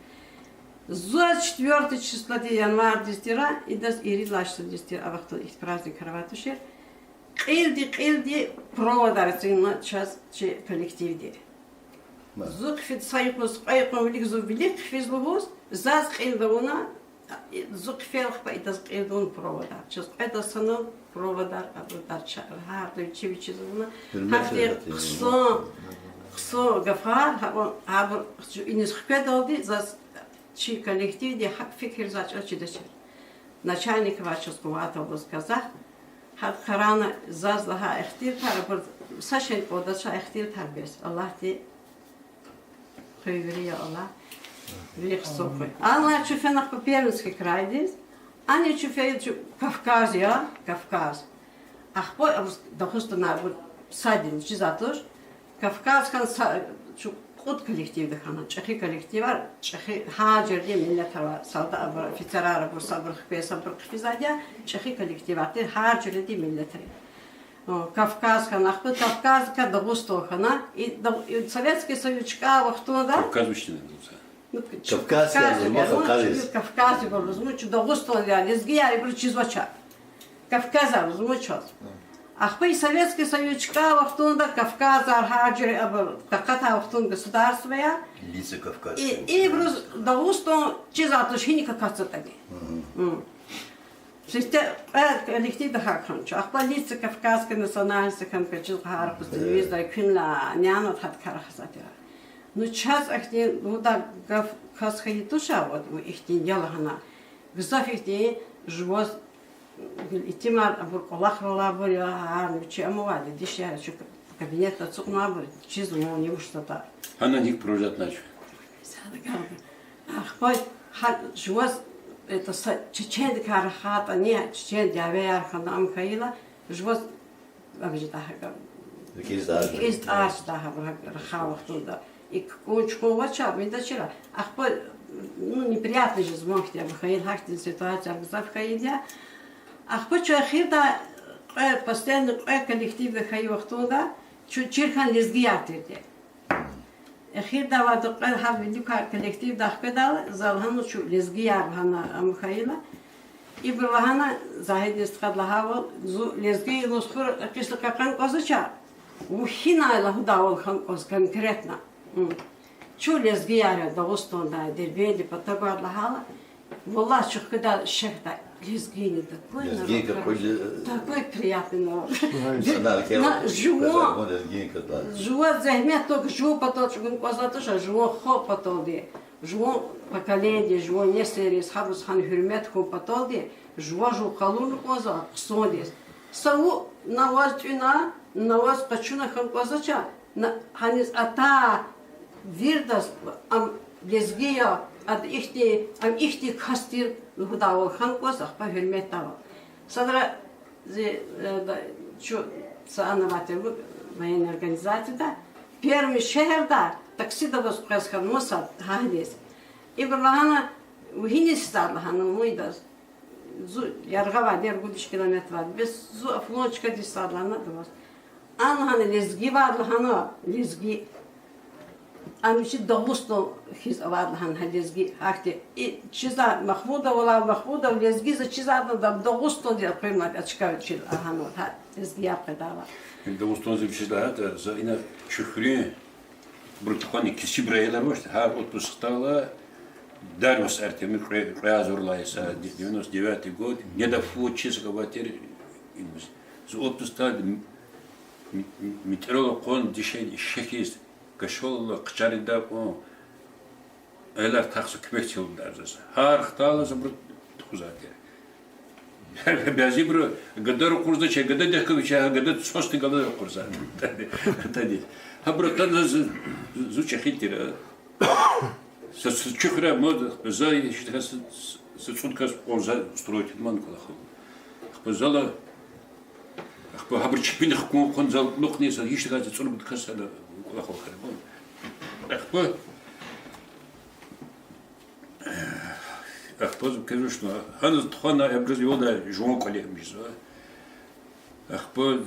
Заз четвёртый числодиз, январдиз тир, идаз ирид лагьай числодиз тир, а вахтунда ихьтин праздникар авай тушир. Кьилди-кьилди проводар эцигна чаз чи коллективди. Зун хъфиз, са юкъуз кьве йикъан вилик зун вилик хъфиз лугьуз, заз кьилди авуна, зун хъфейла ахпа идаз кьилди авуна проводар. Чаз кьведаз санал проводар, абурдар ча-, гьарда вичи-вичиз авуна. Гьахьтин хъсан, хъсан гафар, гьа-, гьабур иниз хкведалди заз чи коллективди гьакӀ фикирзавай чӀал чидачир. Начальник авай чаз Къуватов лугьуз казах, гьакӀ къарагъна заз лагьай ихтилатар, абур са шей кӀандач, ихтилатар бес. Аллагьди хуьй вири, я Аллагь, вири хъсан хуьй. Анлай чун фена ахпа Пермский крайдиз, ани чун фейила чун Кавказ я, Кавказ. Ахпа Дагъустандай абур сад я, чизвай туш. Кавказ хьана са-, чун кьуд коллективда хьана, чӀехи коллективар, чӀехи гьар жуьредин миллетар авай, солдат абур, офицерар абур, сабур хквез, сабур хъфизвайди я, чӀехи коллективар тир, гьар жуьредин миллетар я. О, Кавказ хьана, ахпа Кавказдикай Дагъустан хьана, и Дагъ-, и Советский Союз чкӀай вахтунда. Кавказ вучтин лугьузва? Ну, Кавказ, Кавказ, я, ну, Кавказ. Кавказ ибур лугьузва, чун Дагъустан я, лезгияр ибур чизвач. Кавказар лугьузва чаз. Ахпа и Советский Союз чкӀай вахтунда Кавказар, гьар жуьре абур къакъатай вахтунда государство я. Лица Кавказа. И, ибуруз Дагъустан чизвай туш, гьиник акатзатӀани. Мгм. Сифте кьве коллективда гьакӀ хьана чун. Ахпа Лица кавказской национальности хьана квез чиз гьар куз телевизорда куьнлай няна тахьайтӀа рахазатӀа. Ну, чаз ахьтин лугьудай гаф кас хьайи туш, вот, ихьтин я лагьана. Гзаф ихьтин жуваз итимар, абур кӀвалахрал алайбур я, гьарни вичи амавайди, дишегьли чун кабинетда ацукьнавайбур, чиз вун нуш затӀа. Гьана гьикӀ провожатьнач? Ахпа гьа жуваз, это, са чечендикай рахайтӀани, чечен дявеяр хьана ам хьайила, жуваз, абижи дагьа, рикӀиз тӀарчӀдай гьабур рахай вахтунда. ИкӀ кӀун-чукӀун авач, видачир. Ахпа, ну, неприятно жез ван хьтин абур хьайила, гьахьтин ситуация гзаф хьайиди я. Ахпа чун эхирда кьве, последний кьве коллективда хьайи вахтунда чун чир хьана лезгияр тирди. Эхирда авайди кьвед гьа виликай коллективдай хкведайла, за лагьана чун лезгияр лагьана ам хьайила. Ибуру лагьана, Загьиддин стхади лагьайвал, зун лезги лугьуз хур акъисна кьакьан кӀанзавач, вун гьинай лугьудайвал хьана кӀанзава конкретно. Чун лезгияр я, Дагъустандай, Дербентдин патав гвайди лагьайла, валлагь, чун хкведай шехьдай, лезгийный, такой народ хороший, такой приятный народ. Жуван, жуван зегьмет тӀвар жуван патал чӀугуна кӀанзавайди туш, жуван халкь паталди, жуван поколениедиз, жуван несилриз, гьабуруз гьана гьуьрмет хьун паталди, жува-жув къалурна кӀанзава хъсандиз. Са вун на ваз тӀуьна, на ваз къачуна хьана кӀанзавач, на, гьаниз атай виридаз ам лезги я, ада ихьтин, ам ихьтин кас тир лугьудайвал хьана кӀанзава, ахпа гьуьрметдайвал. Садра зи, э, да, чун са ана авай тир военный организацияда, Перми шегьерда таксида ваз къвез хьана маса гьадиз. Ибур лагьана, Вегьиниз сад лагьана, вун идаз. Зун яргъа авайди, яргъуд виш километр авайди. Бес зун флон чкадиз сад лагьана, даваз. Ана лагьана лезги авайди лагьана, лезги. Ана вичи Дагъустан хьиз авайди лагьана гьа лезги. Гьахьтин и чиза Махмудов ала, Махмудов лезги за чиза ада Дагъустандиз элкъуьрнавайди, ачка вичи лагьана, гьа лезгияр къведайла. Дагъустандиз вичиз лагьайтӀа, за ина чи хуьруьн, абуру тухвана кесибрай аялар авачтӀа, гьар отпускдайла, Дарвас Артемир кьве, кьве агъзурралай са, девяносто девятый год, неда фу ческ авай тир, за отпускдайла, м-, м-, метролай кьван дишегьли шехьиз, кашалла хъчарида кьван, аялар тахза куьмек це лугьудай заз. Гьар хтайла за абуру тухузвай тир. Бязибуру гада ракъурзавач, гада дехкавач, гьа гада цвасди галаз ракъурзавай. Тади. Гьабуру атана заз, зу чӀехи тир. Са, са чи хуьре мад, за гьич тахьай са, са цӀуд кас кьван за строить ман кӀвалахал. Ахпа зала, ахпа гьабуру чпин хкун кьван зал кьулухъни са гьич тахьай са цӀуругуд кас ана кӀвалахал хьана. Ахпа Ахпа зун квез вучна, гьаниз тухвана абуруз юлда жуван кӀвале амишзава. Ахпа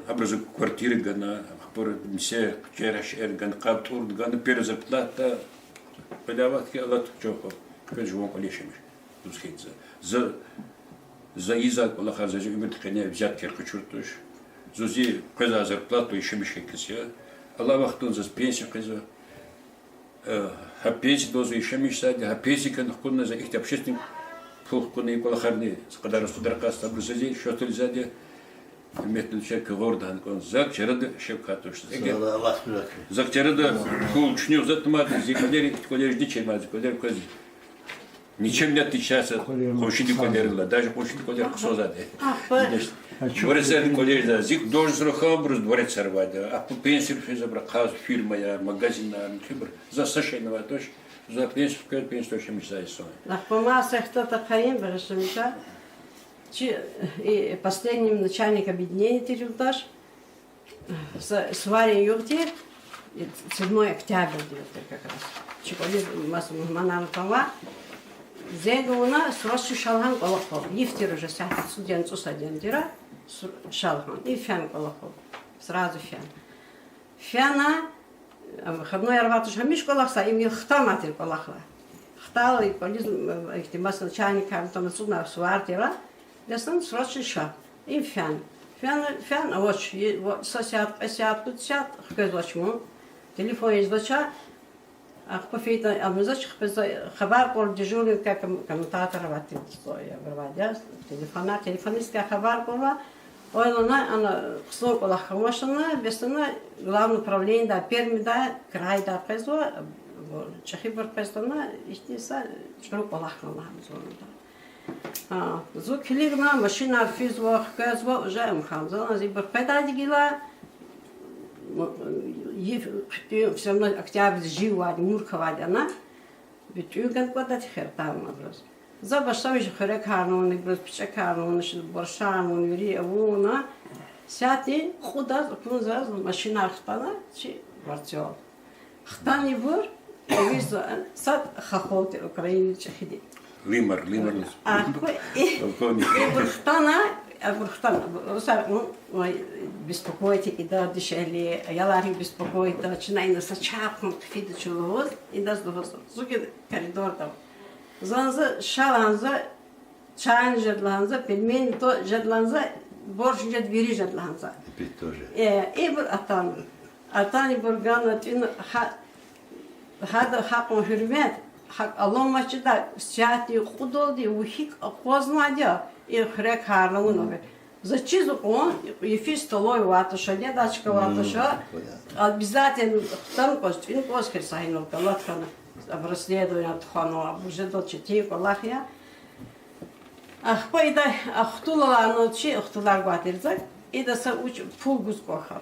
абуруз квартира гана, ахпа мисер, чер-шер гана, къаб-тӀур гана, первая зарплата, къведавай вахтунда алатух чахъ, квез жуван кӀвале яшамиш гуз хьайиди за. За, за ийизвай кӀвалахар, за зи уьмуьрдин къене взяткаяр къачур туш. Зун зи къвезвай зарплатадал яшамиш хьайи кас я. Алай вахтунда заз пенсия къвезва. Э, гьа пенсиядал зун яшамиш жезвайди, гьа пенсиядикай хкудна за ихьтин общественный пул хкудна, и кӀвалахарни са кьадар, са кьадар къастабур заз и счётдал ийизвайди, гьуьрметлу чӀехи гъавурда гьана кӀан, зак чарада шефкат туш. Зак чарада пул чуьнуьх затӀ амайди, зи кӀвалер, ихьтин кӀвалер жеди чирмай, зи кӀвалер квез ничем не отличается къуншидин кӀвалерилай, даже къуншидин кӀвалер хъсан жезвайди. Дворецарни кӀвалер жезвай, зи должность раханбуруз дворецар авайди, ахпа пенсияр физвайбур ахъайиз, фирмаяр, магазинар, муькуьбур. За са шейни авай туш, за пенсия квез, пенсиядал яшамиш жезвай инсан я. Ахпа маса ихтилат ахъайин, Баришамиша. Чи, и, последним начальник объединения тир юлдаш. Са, суварин югъ тир, седьмое октябрьди югъ тир как раз. Чи кӀвализ маса мугьманар атанва. Зенг авуна, срочно ша лагьана кӀвалахал. Йиф тир уже сят цӀуд яни цӀусад яни тир, ср-, ша лагьана. И фена кӀвалахал. Сразу фена. Фена, выходной авай туш, гьамиша кӀвалахзава, им вил хтанвай тир кӀвалахра. Хтайла и кӀвализ, ихьтин маса начальникар атана, цӀуд сувар тир. Бес ана срочно ша. Им фена. Фена, фена авач, са сят, кьве сят, пуд сят хквезвач вун. Телефон ийизвач. Ахпа фейитӀа, амазач, хпа за хабар кьур дежурный, как ком-, коммутатор авай тир, я, телефона, телефонисткай хабар кьурла, ой лагьана, ана хъсан кӀвалах хьанвач лагьана, бес ана главный управлениедай, пермидай, крайдай къвезва, чӀехибур къвезва лагьана, ихьтин са чӀуру кӀвалах хьана лагьана зун ада. Зун килигна, машинар физва, хквезва, уже ам хьана. За ана ибур къведайди гила, йиф хъуьтӀуьн, всё равно октябрь жив авайди, мурк авайди ана, битӀуьган кӀватӀа тихер тавуна абуруз. За башламишна хуьрекарни авуна, ибуруз пичӀекарни авуна, ши боршарни авуна, вири авуна. Сятдин кьудаз акун заз машинар хтана чи варцел. Хтанибур, вирза, сад хахол тир Украинадин чӀехиди. Лимар, Лимар. Ахпа и, Полковник. Ибур хтана, абур хтана, абур, русар, ну, ой, беспокоить ийида дишегьли, аялар беспокоить ийида, чна ина са чай хъун хъфида чун лугьуз, идаз лугьуз, зун гила коридорда. Зун за, ша лагьана за, чайни жеда лагьана за, пельмени то жеда лагьана за, борщ жеда, вири жеда лагьана за. Опять тоже. Э, ибур атана. Атана ибур гана тӀуьна гьа-, гьада гьакьван гьуьрмет, гьакӀ аламачда, сятдин кьудалди вун гьикӀ акъвазнавайди я, и хуьрекарни авуна. За чиз акьван, йифиз столовый авай туш, недачка авай туш, обязательно хтана кӀваз, тӀуьна кӀваз хьиз са гьинал галат хьана, обследование тухвана, абур жедал четин кӀвалах я. Ахпа ида ахтулал ана чи ахтулар гватирзак, ида са вуч пул гуз кӀвахар.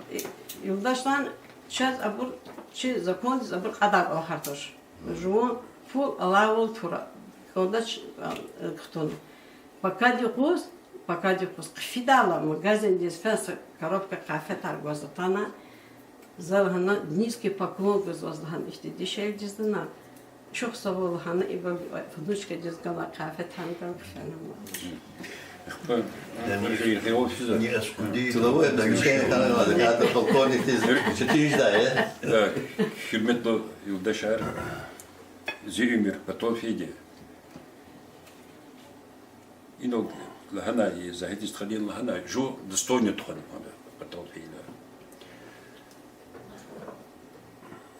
Юлдашдан чаз абур чи закондиз абур кьадай кӀвалахар туш. Жуван пул алайвал тура. Калдач, а, хтун. Пакад юкъуз, пакад юкъуз хъфидайла магазиндиз фена са коробка къафетар гваз атана. За лагьана низкий поклон гуз ваз лагьана ихьтин дишегьлидиз лагьана. Чухсагъул, гьана ибур внучкадиз галай къияфетар гана хъфена. Ахпа, Тиловой, да, Гуьсейн ханум, адакай полковникдиз четин жедай, э? Да, гьуьрметлу юлдашар, зи уьмуьр патал фейиди. Инал лагьана, и Загьидиз стхадин лагьана, жув достойный тухвана кӀанда, патал фейила.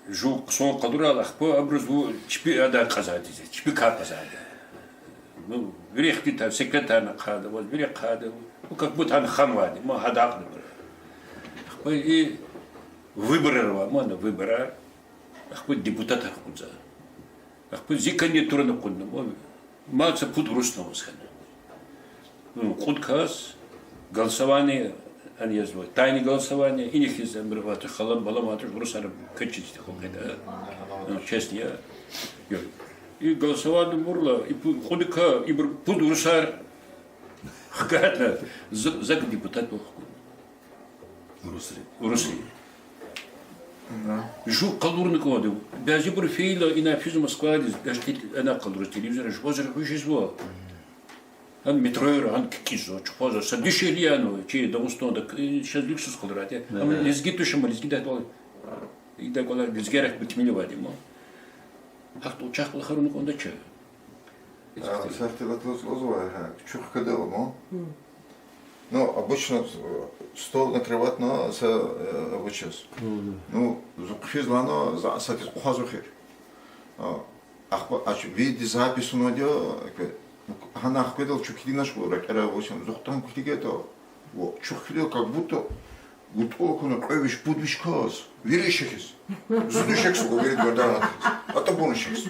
Жув хъсан къалурал, ахпа абуруз ву чпи ада кьазвайди, чпи кар кьазвайди. Ну, вири ихтилатар, секретарни хъвада, ваз вири хъвада, ну, как будто гьана ханвайди, ма гьадахъни абур. Ахпа и выборар ава, мана выборар, ахпа депутатар хкудзава. Ахпа зи кандидатурани кьунна, ма, ма са пуд урусни аваз хьана. Ну, кьуд кас, голосование, ани язва, тайное голосование, ини хьиз амбир ватуш, халам-балам ватуш, урусар квез чизди хьухь хьайитӀа. Ну, честно я. И голосование авурла, и пу-, кьудикай, ибур пуд урусар хкатна, за, зак депутатвал хкудна. Урусри. Урусри. Жув къалурна кӀанда. Бязибур фейила, ина физ Москвадиз, гьана къалуриз телевизорра жувазар гьуьжезва. Гьана метрояр, гьана кикӀизва, чухвазва, са дешевле я, ну, чи Дагъустанда, э, чаз люксуз къалурай, э. Амма лезги туш, амма лезгидал, ида кӀвале лезгияр битмиливайди ма. Гьахьтин чахъ кӀвалахар авуна кӀанда чаз. А, сахтилатла лугьузва, гьа, чухкадал ма. Ну, обычно, э, стол накрыватьна са, э, вучиз. Ну, зун хъфиз лагьана, за сатиз къвазва хьи. А, ахпа, ач, видеозапись авунвайди я, э, гьана хкведал чун килигнач хьи, ракӀара вучиз, зун хтана килигайтӀа, ва чухкведал как будто гутӀул хьана кьве виш, пуд виш кас, вири шехьиз. Зун шехьиз, вири гвардан атӀиз. АтӀабурни шехьиз.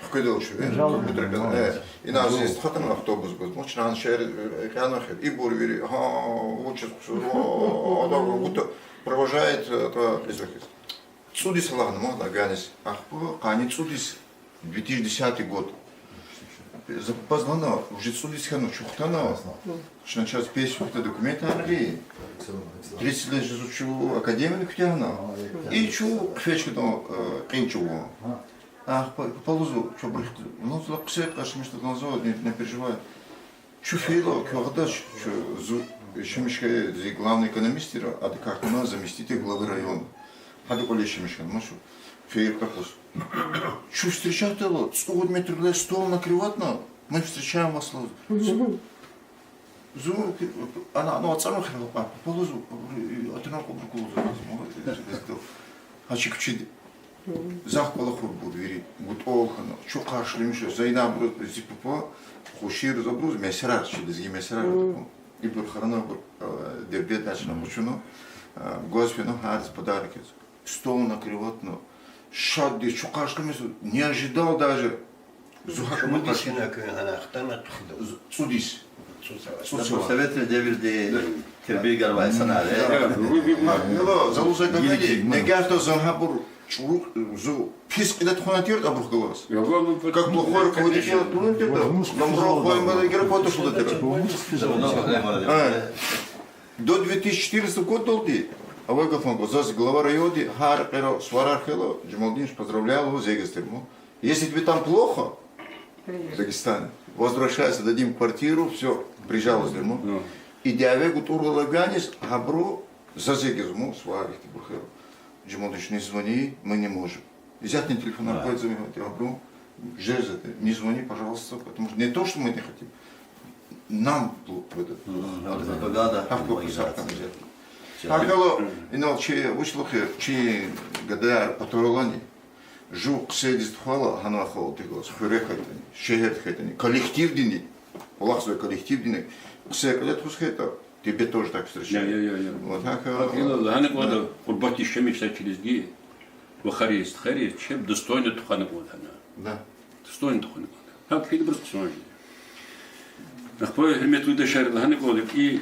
Хкведал чун, э, компьютер кьена, э, ина зи стхадин автобус гуз. Ма чна шегьер, э, кьена хьи, ибур вири, гьа, вучиз хъсан, о, о, о, как будто провожает, э, это, кьизвахиз. ЦӀуд йис лагьана ма, лагьаниз. Ахпа, къанни цӀуд йис, две тысячи десятый год. Запаздала, уже цӀуд йис хьана, чухтана. Чна чаз пенсия кутуна документар гайи. Тридцать лет жезва чун академияни куьтягьна. И чун хъфечкадан, э, кьил чӀугун. Ахпа, папа лугьузва, чубрихъ, ну, зла хъсер къаршимишда, лугьузва, не, не переживай. Чун фейила, квехъ гадач, чун, зун, Шемишкай, зи главный экономист тир, адакай хьана заместитель главы района. Гьадан кӀвале Шемишкай, ма чун. Фейи къахус. Чун встречать авуна, цӀуд метрдилай стол накрыватьна, мы встречаем вас, лугьуз. Зун, ана, ана ацӀана хьи, папа лугьузва, атана кьубур кулузва. Гьа чи куьчеди. Захъ кӀвалахурбур вири, гутӀул хьана, чун къаршиламишна, за инабуруз, зи папа, хушируз абуруз месрар, чи лезги месрар атӀун. Ибур хранабур, э, Дербентдачна къачуна, э, гваз фена гьариз подарок яз. Стол накрыватьна, шадди чун къаршиламишна, не ожидал даже. Зун гьакӀ чӀугуна къарши. Чумудисина куьн гьана хтана тухда. З-, цӀудис. ЦӀуд сава. ЦӀуд сава. Советрин девирда тербия ганвай санари. Да. Гьело, залу за гагали, нагагьда зун гьабур чӀуру, зун пис кьиле тухвана тиртӀа абурухъ галаз. Как плохой руководитель, помните, да? Добро хваймада гера потошло тира. Э. До две тысячи четырнадцатого года долди, авай гаф ма гва, заз глава районди гьар къера суварар хьайила, Джамалдинович, поздравляю, зегиз тир ма. Если тебе там плохо, в Дагестане, возвращайся, дадим квартиру, всё, приезжай лугьуз тир ма. Ну. И дяве гутӀурвал гваниз, гьабуру заз эгизму, сувар ихьтинбур хьайила. Джамалдинович, не звони, мы не можем. Исятда телефонар къвезва, гьабуру, жезва, не звони, пожалуйста, потому что не то, что мы не хотим. Нам, в этот, пропаганда, гьахьтин кьван сахтан жезва. Гьакьван инал чи, вуч лугьуз, чи гадаяр патаралани, жув хъсендиз тухвайла, гьана халкьдихъ галаз, хуьре хьайитӀани, шегьерда хьайитӀани, коллективдини, кӀвалахзавай коллективдини, хъсен кьиле тухуз хьайитӀа, тебе тоже так встречают. Я, я, я, я. Вот так, гьакӀ, э, лагьана кӀанда, да. Къурбатдиз, Шемишдиз, чи лезги вахариз, стхайриз чеб достойно тухвана кӀанда гьана. Да. Достойно тухвана кӀанда. ГьакӀ хьайила абуруз хъсан жеда. Ахпа, гьуьрметлу юлдашар, лагьана кӀанда, и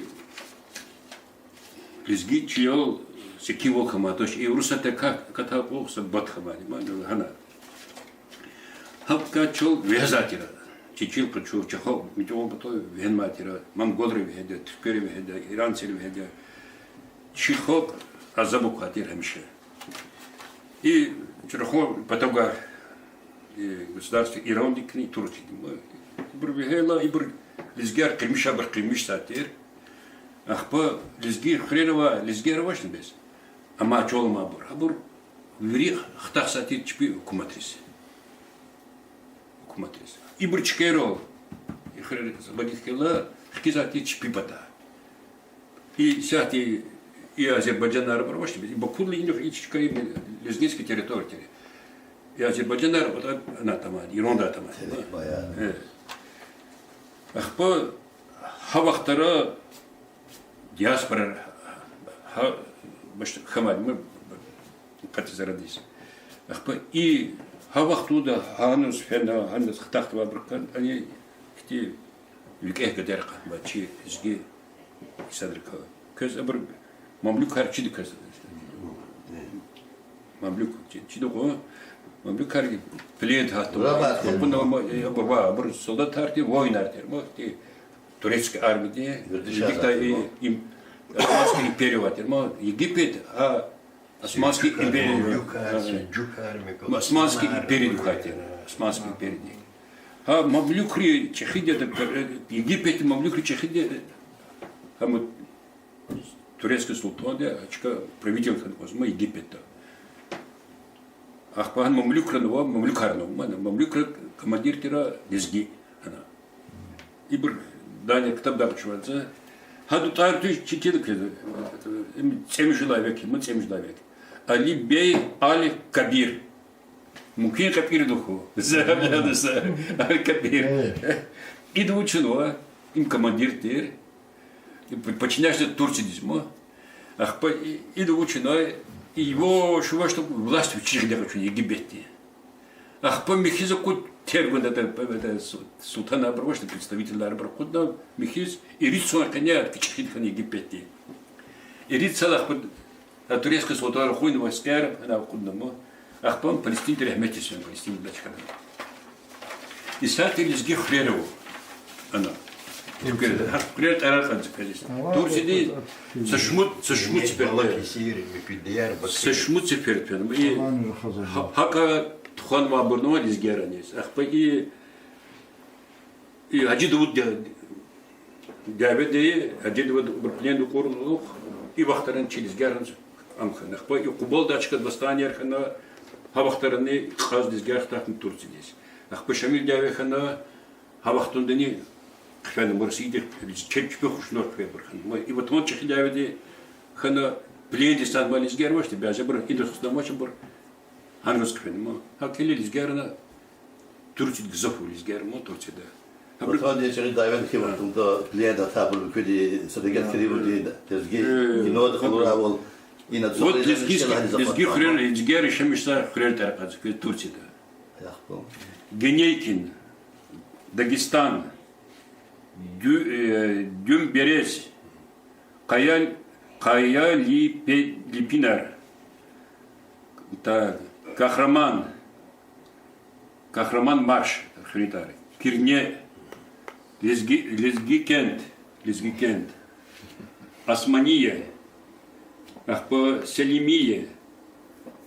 лезги чӀал секинвал хьамай туш, и урусатай акатай кьван са бат хьамайди, ма, лагьана. Гьабурукай чал вегьезвай тир. Чи чил къачу, чи халкь муькуьвал патал вегьенмай тир. Монголри вегьеда, туьрквери вегьеда, иранцри вегьеда. Чи халкь азаб авай тир гьамиша. И чи рахун патав гвай, и Государство Ирандикни, Турциядин. Ибур вегьейла, ибур лезгияр къирмиш, абур къирмиш сад тир. Ахпа лезги хуьрера авай лезгияр авачни бес? Амма чӀал амайбур. Абур вири хтахзавай тир чпи гьукуматриз. Гьукуматриз. Ибур чкайрал, и хуьрер вадид хьайила, хкизвай тир чпи патай. И сятда и азербайжанар авачни бес, и Бакудилай инихъ и чка, и лезгинская территория тир. И азербайжанар патай ана таман, Иранда таман. Э. Ахпа гьа вахтара диаспора, гьа, баш-, хамадима, кьатӀи зарадиз. Ахпа и гьа вахтунда гьаниз фена, гьаниз хтахтавайбур кӀан, ани хьтин викӀегь гадаяр акъатнавай чи лезги инсанрикай. Квез абур мамлюкар чида квез. Мамлюк чи-, чида кьван, мамлюкар пленда гьатнавай, абур солдатар тир, воинар тир, ма хьтин турецкий армиядин, Османская империя авай тир, ма Египет, а Османская империя, Османская империя духьай тир, Османская империя. Гьа мамлюкри чӀехиди я, Египетдин мамлюкри чӀехиди я, гьам турецкий султанди, а чка правитель хьана кӀанзава, ма Египетда. Ахпа гьана мамлюкар ава, мамлюкар ава, ма мамлюкра командир тир лезги, гьана. Ибур дани ктабда къачузвайди я. Гьадан тӀвар туш читила квез, им цӀемуьжуьлай векда, ма цӀемуьжуьлай векда. Али-бей аль-Кабир. Мумкин, Капир лугьуда. За, за, за. Аль-Кабир. Ида вуч авунва, им командир тир. И подчиняется Турциядиз, ма. Ахпа и-, ида вуч авунва, и его, что, власть вичи гъиле къачуна Египетдин. Ахпа михьиз акъуд тергвал, это, это, су-, султанар авачни, представительар акъудна михьиз, ирид йисан къене ада чӀехиди хьана Египетдин. Ирид йисалай ахпа а турецкий султанар хуьн войскаяр ана акъудна, ма. Ахпа Палестинадиз регьметдиз фена, Палестинада чкада. Исятда лезги хуьрер ава. Ана. Хуьрер тӀварар кьазва квез. Турциядиз са шумуд, са шумуд сефер, са шумуд сефер фена. И гьа-, гьакӀа тухванвайбурни ава лезгияр аниз. Ахпа и И Гьажи Давуд дя-, дяведи, Гьажи Давуд абур пленда акьурла, и вахтара чи лезгияр ам хьана. Ахпа и Къубалда чкад восстанияр хьана, гьа вахтарани кьаз лезгияр хтахна Турциядиз. Ахпа Шамил дяве хьана, гьа вахтундани хъфена, ма Россиядихъ чеб чпихъ хушнур хъфейбур хьана. Ма и Ватан чӀехи дяведи хьана, пленда санма лезгияр авачни, бязибур инрахсна амач абур, гьанраз хъфена, ма. ГьакӀ хьайила лезгияр ана Турциядиз гзаф ава лезгияр, ма, Турцияда. Гьабур Ватандин чӀехи дяведи хьайи вахтунда пленда атайбур куьди са дегишди куьди лезги, э, кинода къалуравал, ина вот лезги, лезги хуьрер, лезгияр яшамиш жезвай хуьрер тӀварар кьазва квез Турцияда. Генейкин, Дагестан, Дю-, э, Дюмберез, Къая, Къаялипе-, липинар. Так, Кахраман. Кахраман марш, хуьруьн тӀвар. Кирне, Лезги, Лезгикент, Лезгикент. Османие, ахпа Селимие,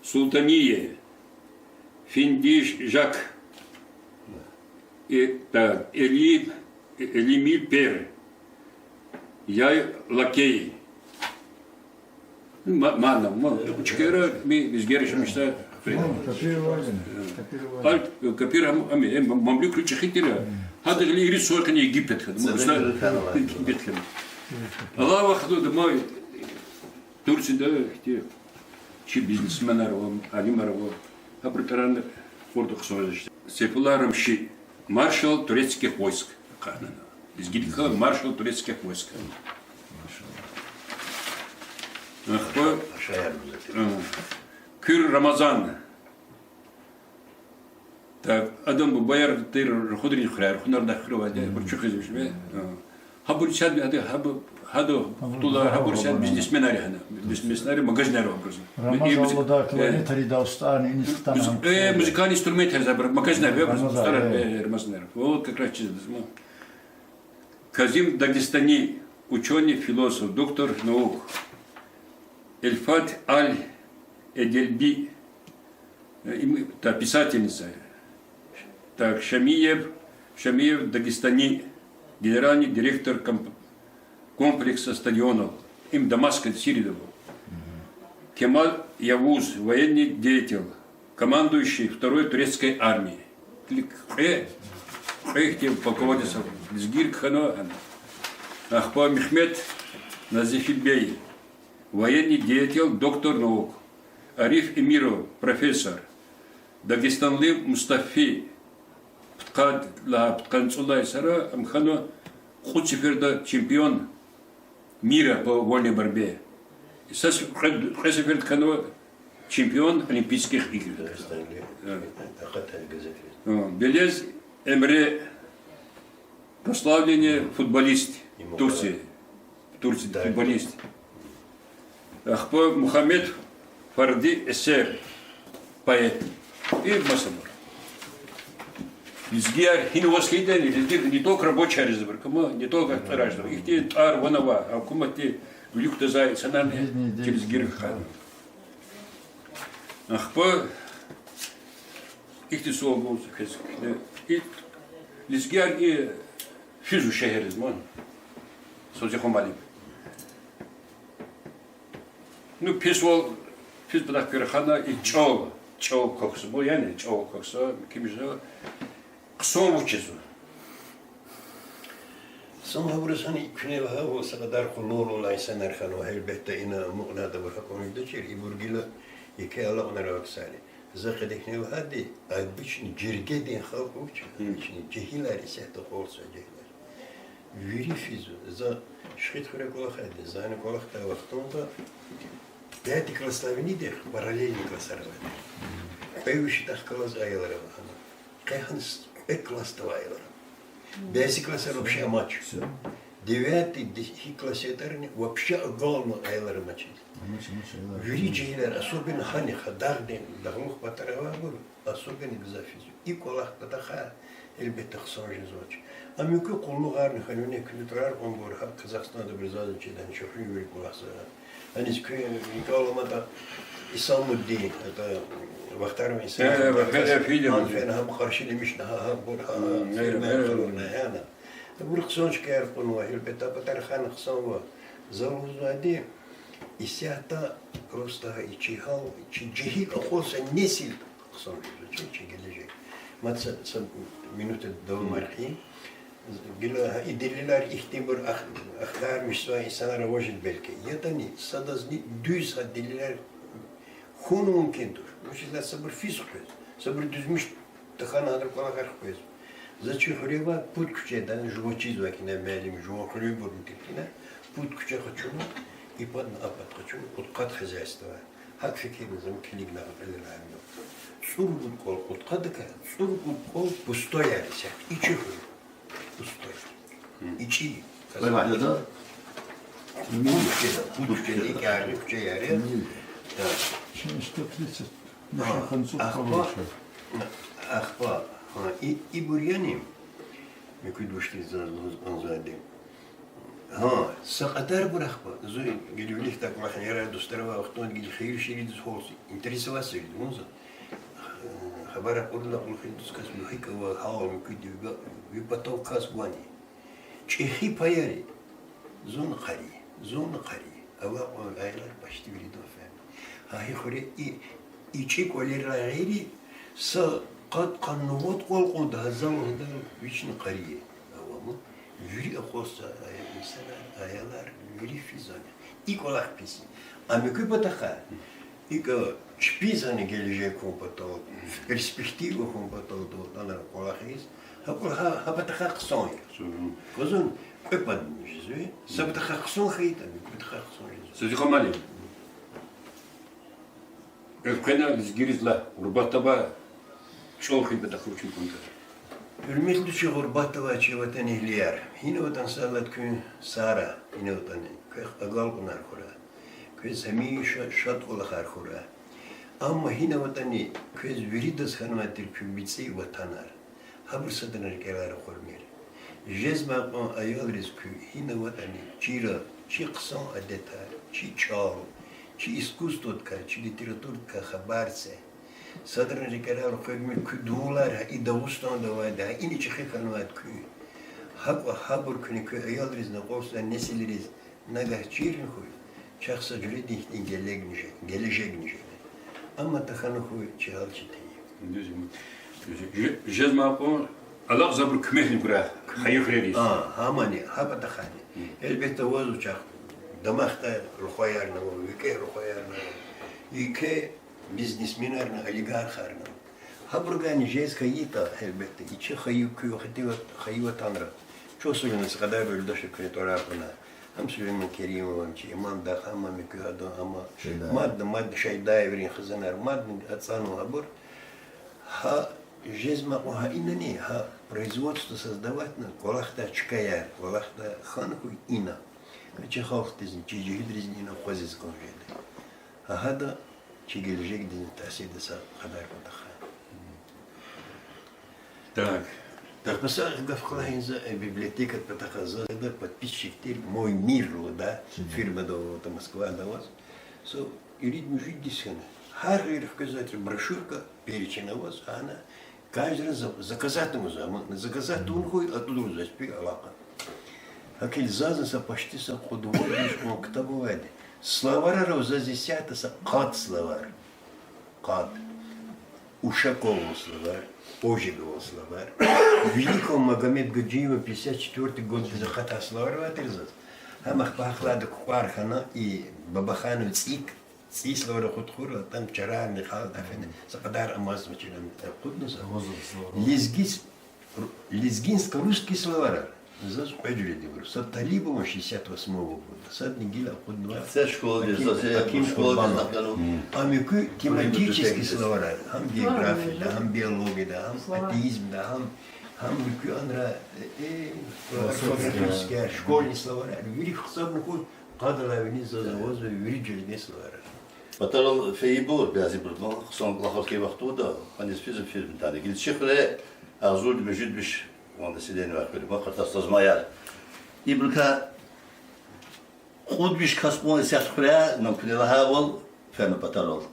Султание, Фендижак, э, так, Эли-, Элимипер, Яй Лакей. Ма-, мана, ма, чкера, ми, лезгияр яшамиш жезвай. Ма, Капир вагина, Капир вагина. Аль, Капир ам, ами, э, мам-, мамлюкрин чӀехи тир я. Гьада гъиле ирид йисан къене Египет хьана. Ма, Египет хьана. Алай вахтунда ма Турцияда ихьтин чи бизнесменар ава, алимар ава. Гьабурун тӀварарни кьурда хъсан жезвач. Сейфулла Рамши, маршал турецких войск. Къахнана. Лезгидикай маршал турецких войск. Ахпа, а, Куьр Рамазан. Так, адан бубаяр тир Рахудрин хуьряй, Рахунардай хуьр авайди, абур чухизвачни. А. Гьабур исятда, гьада, гьабу-, гьада хтулар, гьабур исятда бизнесменар я гьана. Бизнесменар, магазинар ава абуруз. Рамазан лугьудай кавалетри Дагъустан, Индистан, э, музыкальный инструментар за абур, магазинар ва абуруз, Рамазан, э, Рамазанар. Вот как раз чиз ма. Казим Дагестани, учёный, философ, доктор наук. Эльфат Аль-Эдельби, э, им, та писательница. Так, Шамиев, Шамиев Дагестани, генеральный директор комп-, комплекса стадионов. Им Дамаскда, Сирияда ава. Кемал Явуз, военный деятель, командующий второй турецкой армией. Кьве, кьве ихьтин полководец лезгийрик хьанва. Ахпа Мехмед Назифи-бей, военный деятель, доктор наук. Ариф Эмиров, профессор. Дагестанли Мустафи, пудкъад лагьай, пудкъанни цӀуд лагьай йисара, ам хьанва кьуд сеферда чемпион мира по вольной борьбе. Са с-, кьве, кьве сеферда хьанва чемпион Олимпийских игр. Дагестанли. Э. Акъатан газетриз. Э, Белез Эмре, прославленный футболист, Турция. Турция, футболист. Ахпа Мухаммед Фарди Эсер, поэт. И масабур. Лезгияр гьина аваз хьайитӀани, лезгияр не только рабочийриз ибур, кама, не только кьве районда. Ихьтин тӀвар ван ава, гьукуматди вилик кутазвай инсанарни чи лезгийрихъ хьана. Ахпа ихьтин суал гуз квез. И лезгияр и физва шегьерриз, ман? Садзихъан муаллим. Ну, писвал, пис бадах квер хана и чӀал, чӀал квахьзава, яни чӀал квахьзава, ким жезва, хъсан вуч жезва. Хъсан гьабуруз гьана куьне лагьайвал, са кьадар къуллугърал алай инсанар хьанва, гьелбетда, ина амукьнадабур гьакӀ жедачир, ибур гила еке алакьунар авай ксар я. За къе дихьни лагьайди, обычный жергедин халкь вуч, обычный жегьилар, исятда къвалцвай жегьилар. Вири физва, за Шихидхуьре кӀвалахайди, за гьана кӀвалахдай вахтунда пятый классдилай винидихъ параллельный классар авайди. Кьве виш ятахъ галаз аялар ава гьана. Къе гьана с-, кьве классда авай аялар ава. Бязи классар вообще амач. Девятый, десятый класс ятарни вообще агалкьунвай аялар амачиз. Вири жегьилар, особенно гьана Дагъдин, дагълух патара авайбур, особенно гзаф физва. И кӀвалах патахъай, гьелбетда, хъсан жезвач. Ам муькуь къуллугъарни хьанвани, куьне тӀварар кьунбур, гьакӀ Казахстандабур заз чида, чухуьн вири кӀвалахзава. Аниз куьн рикӀел аламатӀа, Исамуддин, это, вахтар авай инсан, Э, вахтар авай, фена, фена. Ан фена гьам къаршиламишна, гьа, гьабур, гьа, гьа, М, э, фирма э, э. Къалурна, яна. Абур хъсан чкаяр кьунва, гьелбетда, а патар хьана хъсан ва. За лугьузвайди, исятда просто гьа и чи гьал, чи жегьил акьалтзавай несил хъсан жезва, чи, чи гележег. Мад са, са минута давамар хьи. Гила гьа и делилар ихьтинбур ах-, ахтармишзавай инсанар авачир белки. ЯтӀани садазни дуьз гьа делилар хьун мумкин туш. Вучиз лагьайтӀа сабур физ хквезва, сабур дуьзмиш тахьана гьадан кӀвалахар хквезва. За чи хуьре авай пуд куьчеда, жува чизвай кьина, муаллим, жуван хуьруьнбурни тир кьина, пуд куьче къачуна, и пад, а пад къачуна, кьудкъад хозяйство. ГьакӀ фикирна, за ам килигна, гьакӀ килигна. ЦӀуругуд кӀвал кьудкъадакай, цӀуругуд кӀвал пустояр я, исятда и чи хуьр. Пустой. ИчӀи. Квай вахтунда? Пуд куьчеда, пуд куьчеда, икӀ яргъи куьчеяр я. Чи сто тридцать. Ахпа, ахпа, гьа, и, ибур яни, муькуьд вуч тир заз лугьуз кӀанзавайди. Гьа, са кьадарбур ахпа, зун гила виликдай кӀвалахна ярар-дустар авай вахтунда гила хийир-шийирдиз гьалси интересоваться вирида, вун за. Хабар акьурла кьулухъ дуст кас, ну, гьикӀ ава гьал, муькуьд ви, ви патав кас гвани. ЧӀехи паяр я. Зунни къари, зунни къари. Авай кьван аялар почти виридан фена. Гьа и хуьре и, и ичӀи кӀвалерилай гъейри, са къад-къанни вад кӀвал кьунда гьа за лугьудай вични къари я. Ава ма, вири акьалтзавай инсанар, аялар, вири физвани. И кӀвалах пис я. Ам муькуь патахъай, икӀ чпиз гьана гележег хьун патал, перспектива хьун патал далтӀана кӀвалахиз, гьа кӀвалах, гьа, гьа патахъай хъсан я. Квазни кьве пад жезва, са патахъай хъсан хьайитӀани, кьве патахъай хъсан жезва. Садикъа муаллим. Элкъвена лезгийриз лагь, Гъурбатова чӀал хуьн патахъай вуч икӀ кӀанда. Гьуьрметлу чи Гъурбатова, чи ватанэгьлияр, гьина аватӀани сад лагьайди куьн сагърай, гьина аватӀани квехъ агалкьунар хьурай, квез гьамиша шад кӀвалахар хьурай. Амма гьина аватӀани квез виридаз хьанвай тир куь меци ватанар. Гьабур садани рикӀелай ракъурмир. Жезмай кьван аялриз куьн гьина аватӀани чира чи хъсан адетар, чи чӀал, чи искусстводикай, чи литературадикай хабар це. Садрани рикӀерал къведмир куь дувулар гьа и Дагъустанда авайди, гьа ина чӀехи хьанвайди куь. ГьакӀ гьабур куьне куь аялриз, накьвар сувай несилриз нагагь чирна хьуй, чахъ са жуьредин ихьтин гележегни жеда, гележегни жеда. Амма тахьана хьуй чи гьал четин я. Дуьз я. Жезмай кьван алакьзавайбур куьмекни гурай хайи хуьрериз. А, гьамани, гьа патахъайни. Гьелбетда, авазва чахъ дамахдай рухваярни ава, викӀегь рухваярни ава, еке бизнесменарни, олигархарни ава. Гьабурукайни жез хьайитӀа, гьелбетда, и чи хайи, куь хайи ватанра чун сулена са кьадар юлдашар куьне тӀварар кьуна. Гьам Сулейман Керимован, чи Имамдагъ, гьам, Мамикуь, гьадан, ам, мадни, мадни Шайдаеврин хизанар, мадни ацӀанва гьабур. Гьа жезмай кьван гьа инани, гьа производство создаватьна, кӀвалахдай чкаяр, кӀвалахдай хьана хьуй ина. Чи халкьдизни, чи жегьилризни ина акъвазиз кӀан жеда. Гьа гьада чи гележегдизни таъсирда са кьадар патахъай. Так. Ахпа са гаф кӀвалахин за, э, библиотекадин патахъай. Заз жеда подписчик тир, Мой мир лугьудай фирмада аватӀа, Москвада аваз. Са ирид-муьжуьд йис хьана. Гьар гъиле хквезвай тир брошюрка, перечень аваз, гьана каждый раз за-, заказать аваз, амма заказать авун хьуй, атӀуз лугьузвай чпи алакъа. ГьакӀ хьайила заз са почти са кьуд-вад йис кьван ктаб авайди. Словарар ава заз исятда са къад словарь. Къад. Ушакован словарь, Ожегован словарь. Великого Магомедгаджиева пятьдесят четвёртый годдиз акъатай словарь авай тир заз. Гьам ахпа гьахьайди кукӀвар хьана, и Бабаханов ЦӀи, ЦӀи словарь акъуд хьурай, там чарарни, халкьдин гафарни, са кьадар амазма чна акъудна за. Лезгинс-, лезгинско-русский словарь. Заз кьве жуьредин авур. Сад Талибован шестьдесят восьмого года, садни гила акъуднавай Аким Курбанов. Ам муькуь тематический словарь, гьам географияда, гьам биологияда, гьам атеизмда, гьам, гьам муькуь анра, э, э, орфографический, школьный словарь, вири хъсан муькуь къадалай вини заз авазва вири жуьредин словарь. Патарал фейибур, бязибурун хъсан кӀвалахар хьайи вахтунда, аниз физва фирматани. Гила чи хуьре агъзурни муьжуьд виш кьван население авай хуьр я, къартас сазмаяр. Ибурукай кьуд виш кас кьван исятда хуьре, нам куьне лагьайвал, фена патарал.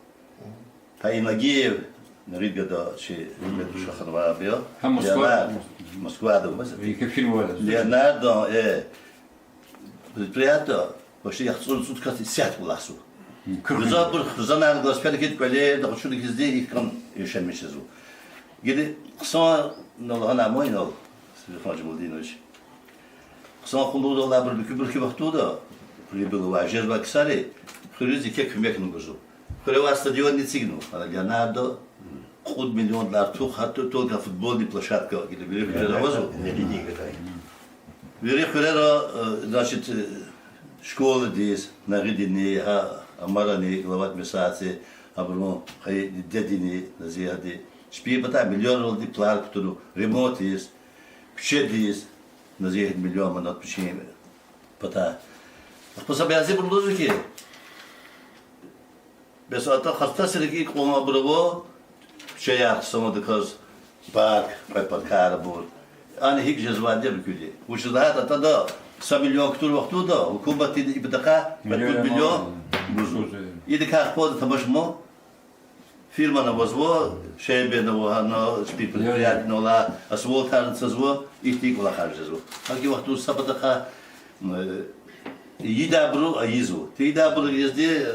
Гьа и Нагиев, Нагиев гада чи, Леонардо, Москвада, Москвада. Леонардо, э, предприятие почти яхцӀурни цӀуд кас исятда кӀвалахзава. Рузабур, рузанар галаз фена хьи кӀвале, да къачуна хьизди, ихьтин яшамиш жезва. Гила хъсан лагьана ама инал, Сулейман Жамалдинович. Хъсан къуллугъдал алайбур муькуьбур хьайи вахтунда, прибыль авай, жезвай ксари, хуьруьз еке куьмекни гузва. Хуьре авай стадионни эцигнава, ана Леонардо кьуд миллиондилай артух, гьатта только футбольный площадка гила вири хуьрера авазва. Вири хуьрера, э, значит, э, школадиз, Нагъидини, гьа, Амарани, глава администрации, абурун хайи дидедини, Назияди. Чпин патай миллионралди план кутунва, ремонтдиз, куьчедиз, Назияди миллион манат пишин патай. Ахпа са бязибуру лугьузва хьи, бес атӀа къартасрикӀ кьван абур ава, куьчеяр хъсандаказ, парк, кьве паркар абур. Ана гьикӀ жезвайди я муькуьди. Вучиз лагьайтӀа атӀада са миллион кутур вахтунда гьукуматди и патахъай кьве-кьуд миллион гузва. Идакай ахпа тамашна фирмани авазва, шейбани ава, гьана чпи предприятини ава, асфальтарни цазва, ихьтин кӀвалахар жезва. Гьа и вахтунда са патахъай ийидайбуру ийизва. Тийидайбуру ийизвайди,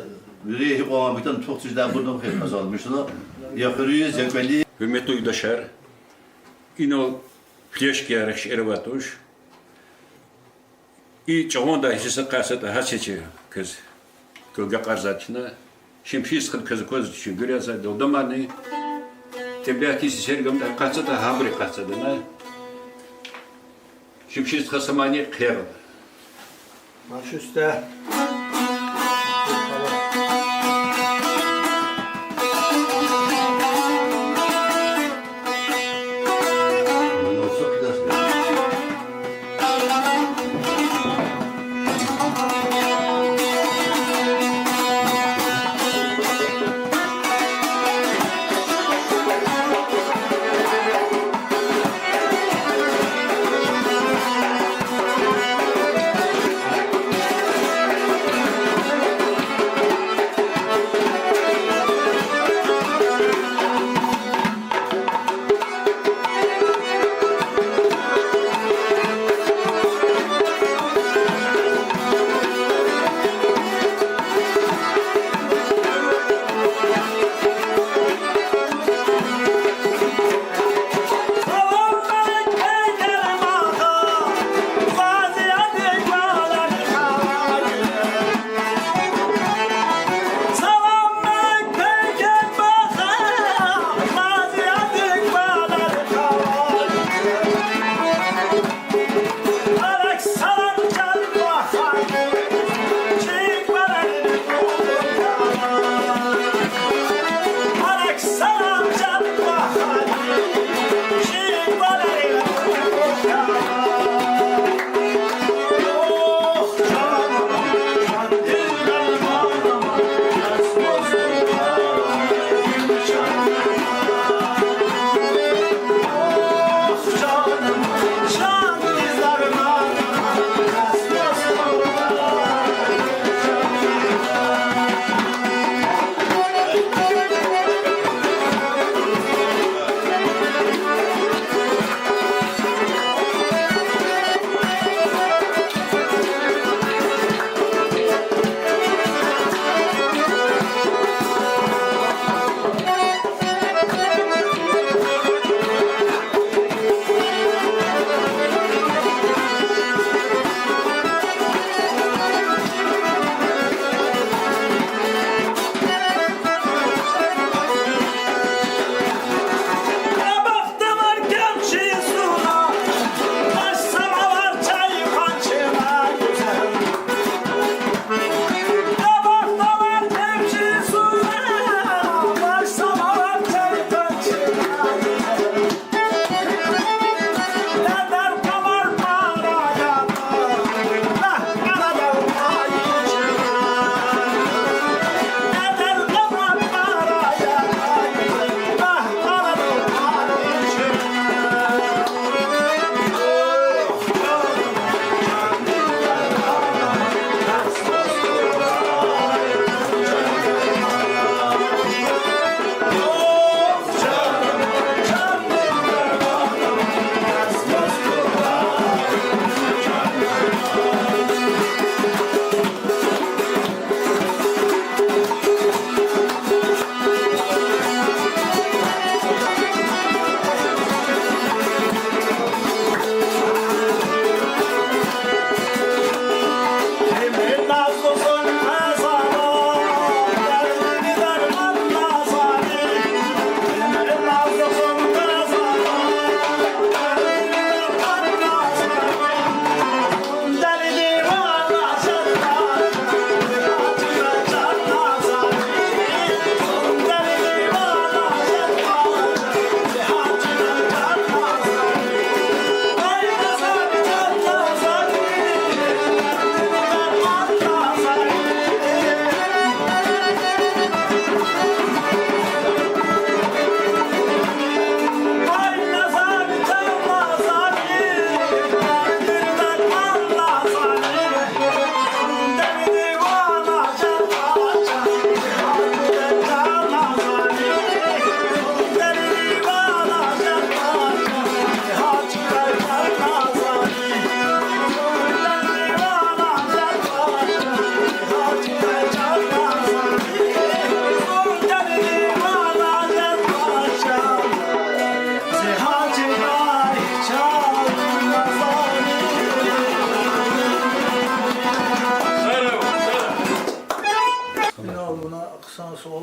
вири гьикьван муьтӀуьгъ тух тийидайбуру хьиз къазанмишна, я хуьруьз, я кӀвализ. Гьуьрметлу юлдашар, инал плешкаяр шейэр авай туш. И чӀагъандай гьиссеса къачузватӀа, гьа сечи квез килга кьарзавай чна, Шемшир стхади квез аквазва чи гуьрязавай, далдамарни, тӀебиатдин сесер гамтӀа къачузватӀа, гьабуру къачузвайди я. Шемшир стха, са мани хъел. Машуста.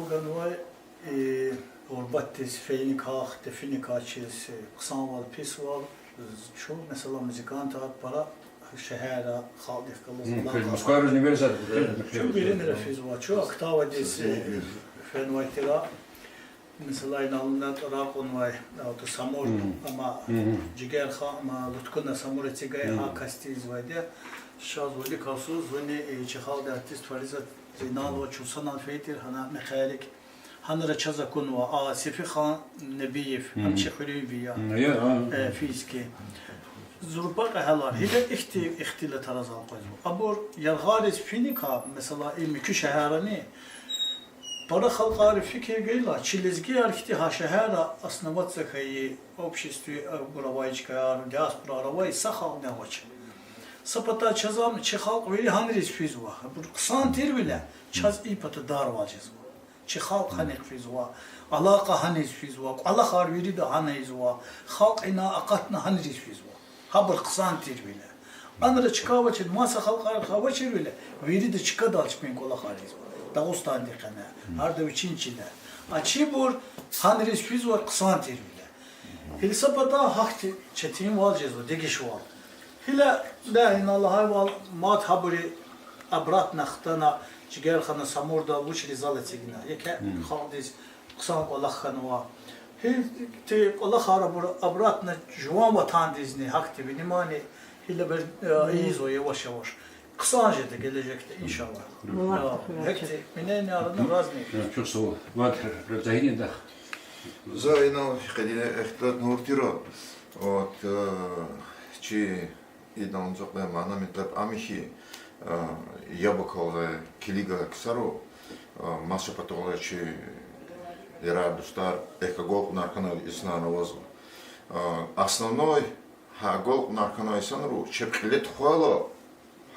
Ганвай, э, гъурбатдиз фейиникай, дефиникай чиз, э, хъсанвал, писвал, чун, месела, музыкантар пара шегьерра халкьдихъ галаз алакъа. Москва университет. Чун виринра физва, чун Актавадиз, э, фенвай тира. Месела, инал на тӀвар кьунвай, а, то Самур, ама Жигерхан, ама Луткуна Самур эцигай, гьа касдиз ийизвайди я. Шаз виликай йисуз, зунни, э, чи халкьдин артист Фаризат Зейналова чун санал фейи тир гьана мехъерик. Гьанра чаз акунва, а, Сефихан Небиев, ам чи хуьруьнви я. Э, физки. Зурба кьегьалар, гьида ихьтин ихтилатар зал къвезва. Абур яргъариз финикай, месела, и муькуь шегьеррани, пара халкьари фикир гайила, чи лезгияр хьтин гьа шегьерра основаться хьайи общество, э, абур авай чкаяр, диаспораяр авай са халкьни авач. Са патай чаз ам чи халкь вири гьаниз физва. Абур хъсан тирвиляй, чаз и патадарвал жезва. Чи халкь гьаниз физва, алакъа гьаниз физва, кӀвалахар вирида гьана ийизва, халкь ина акъатна гьаниз физва. Гьабур хъсан тирвиляй. Анра чка авачир, маса халкьарихъ авачирвиляй, вирида чкадал чпин кӀвалахар ийизва. Дагъустандин къене, гьарда вичин чиле. А чибур гьаниз физва хъсан тирвиляй. Гьил са патай гьахьтин четинвал жезва, дегишвал. Гила, да, ина лагьайвал, мад гьабур обратно хтана, Жигерхана Самурда вучиз зал эцигна. Еке халкьдиз хъсан кӀвалах хьанва. Гьихьтин кӀвалахар абур обратно жуван ватандизни, гьахьтин внимание, гила бер, э, ийизва яваш-яваш. Хъсан жеда гележегда, иншаллагь. Гьихьтин мнениярни разный. Чухсагъул. Вад Загьидин дах. За инал къенин ихтилатна авуртӀа, вот, э, чи инал цӀукьна мана-метлеб ам я хьи, э, яб акалай, килигай ксару, э, маса паталай чи ярар-дустар, эхь, агалкьунар хьанвай инсанар авазва. Э, основной, гьа агалкьунар хьанвай инсанру чеб кьиле тухвайла,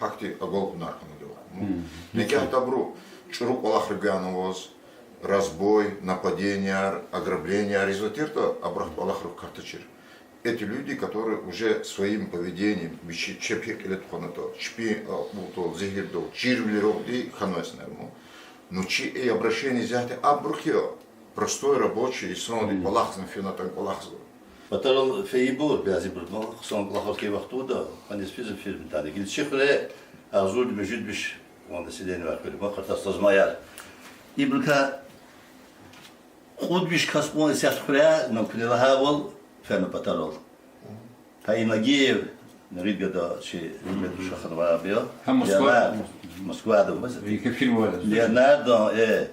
гьахьтин агалкьунар хьанвайди я. Ну, мекьи гьатта абуру чӀуру кӀвалахрикай аваз, разбой, нападенияр, ограбленияр ийизвай тиртӀа, абурухъ кӀвалахрик катачир. Эти люди, которые уже своим поведением, вичи чеб гьикӀ кьиле тухванатӀа, чпин, а, акьулдал, зегьердал, чирвилералди хьанвай инсанар я. Ну, чи и обращение зягьди абурухъ я, простой рабочий инсанди кӀвалахзава, фена атӀан кӀвалахзава. Патарал фейибур, бязибур, ну, хъсан кӀвалахар хьайи вахтунда, аниз физва фирмадани. Гила чи хуьре агъзурни муьжуьд виш ван население авай хуьр я, ма къартас лазмаяр. Ибурукай кьуд виш кас кьван исятда хуьре, нам куьне лагьайвал, фена патарал. Гьа и Нагиев, Нагиев гада чи Медушаханвай абур я. Гьа Москва. Леонардо, Москвада, Москва. Еке фирма авайди. Леонардо, э,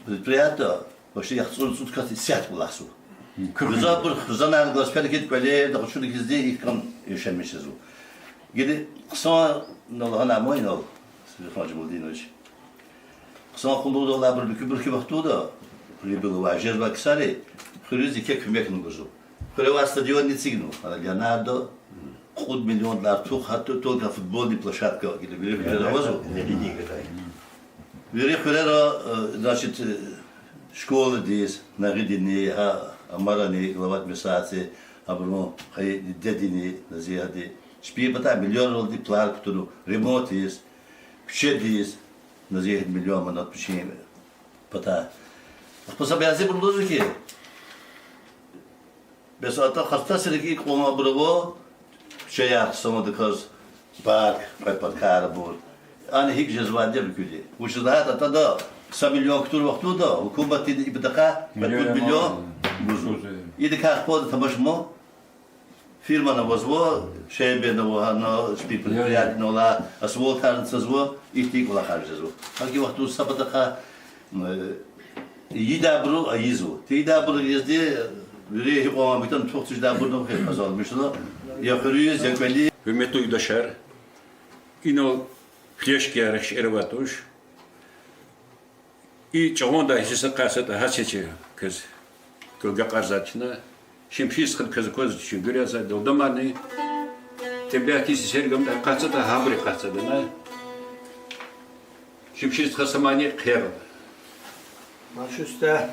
предприятие, вообще яхцӀурни цӀуд кас исятда кӀвалахзава. Гзафбур хизанар галаз фена кӀвалерда, къачуна хьиз, ихьтин яшамиш жезва. Гила хъсан, ну, лагьана ама инал, Сабирхан Жамалдинович. Хъсан къуллугъдал алайбур муькуьбур хьайи вахтунда, прибыль авай, жезвай ксари, хуьруьз еке куьмекни гузва. Хуьре авай стадионни эцигнава, ана Леонардо, кьуд миллиондилай артух, гьатта только футбольный площадка гила вири хуьрера авазва. Вири хуьрера, э, значит, э, школадиз, Нагъидини, гьа, Амарани, глава администрации, абурун, гьа и дидедини, Назияди, чпин патай миллионралди план кутуна, ремонт ийиз, куьчедиз, Назияди миллион манат пишин патай. Ахпа са бязибуру лугьузва хьи, бес атӀа къартасрик икьван абур ава, куьчеяр хъсандаказ, парк, кьве паркар абур. Ана гьикӀ жезвайди я муькуьди. Вучиз лагьайтӀа атада са миллион кутур вахтунда гьукуматди и патахъай кьве-пуд миллион гузва. Идакай ахпа тамаш ман, фирмани авазва, шейбени ава гьана, чпи предприятини ала, асфальтарни цазва, ихьтин кӀвалахар жезва. Гьа и вахтунда са патахъай, э, ийидайбуру ийизва. Тийидайбуру ийизвайди, вири гьикьван муьтӀуьгъ тух теждайбуру хьиз къазанмишна, я хуьруьз, я кӀвализ. Гьуьрметлу юлдашар, инал флешкаяр шейэр авайди туш. И чӀавандай гьиссис акъатзаватӀа, гьа сечин квез килга акьарзавайди чна. Шемшир стхади квез аквазва чун гуьряза, далдамарни. Тембяти сергамда акъатзаватӀа, гьабур акъатзавайди я. Шемшир стха, са мани хъел. Баш уьсте.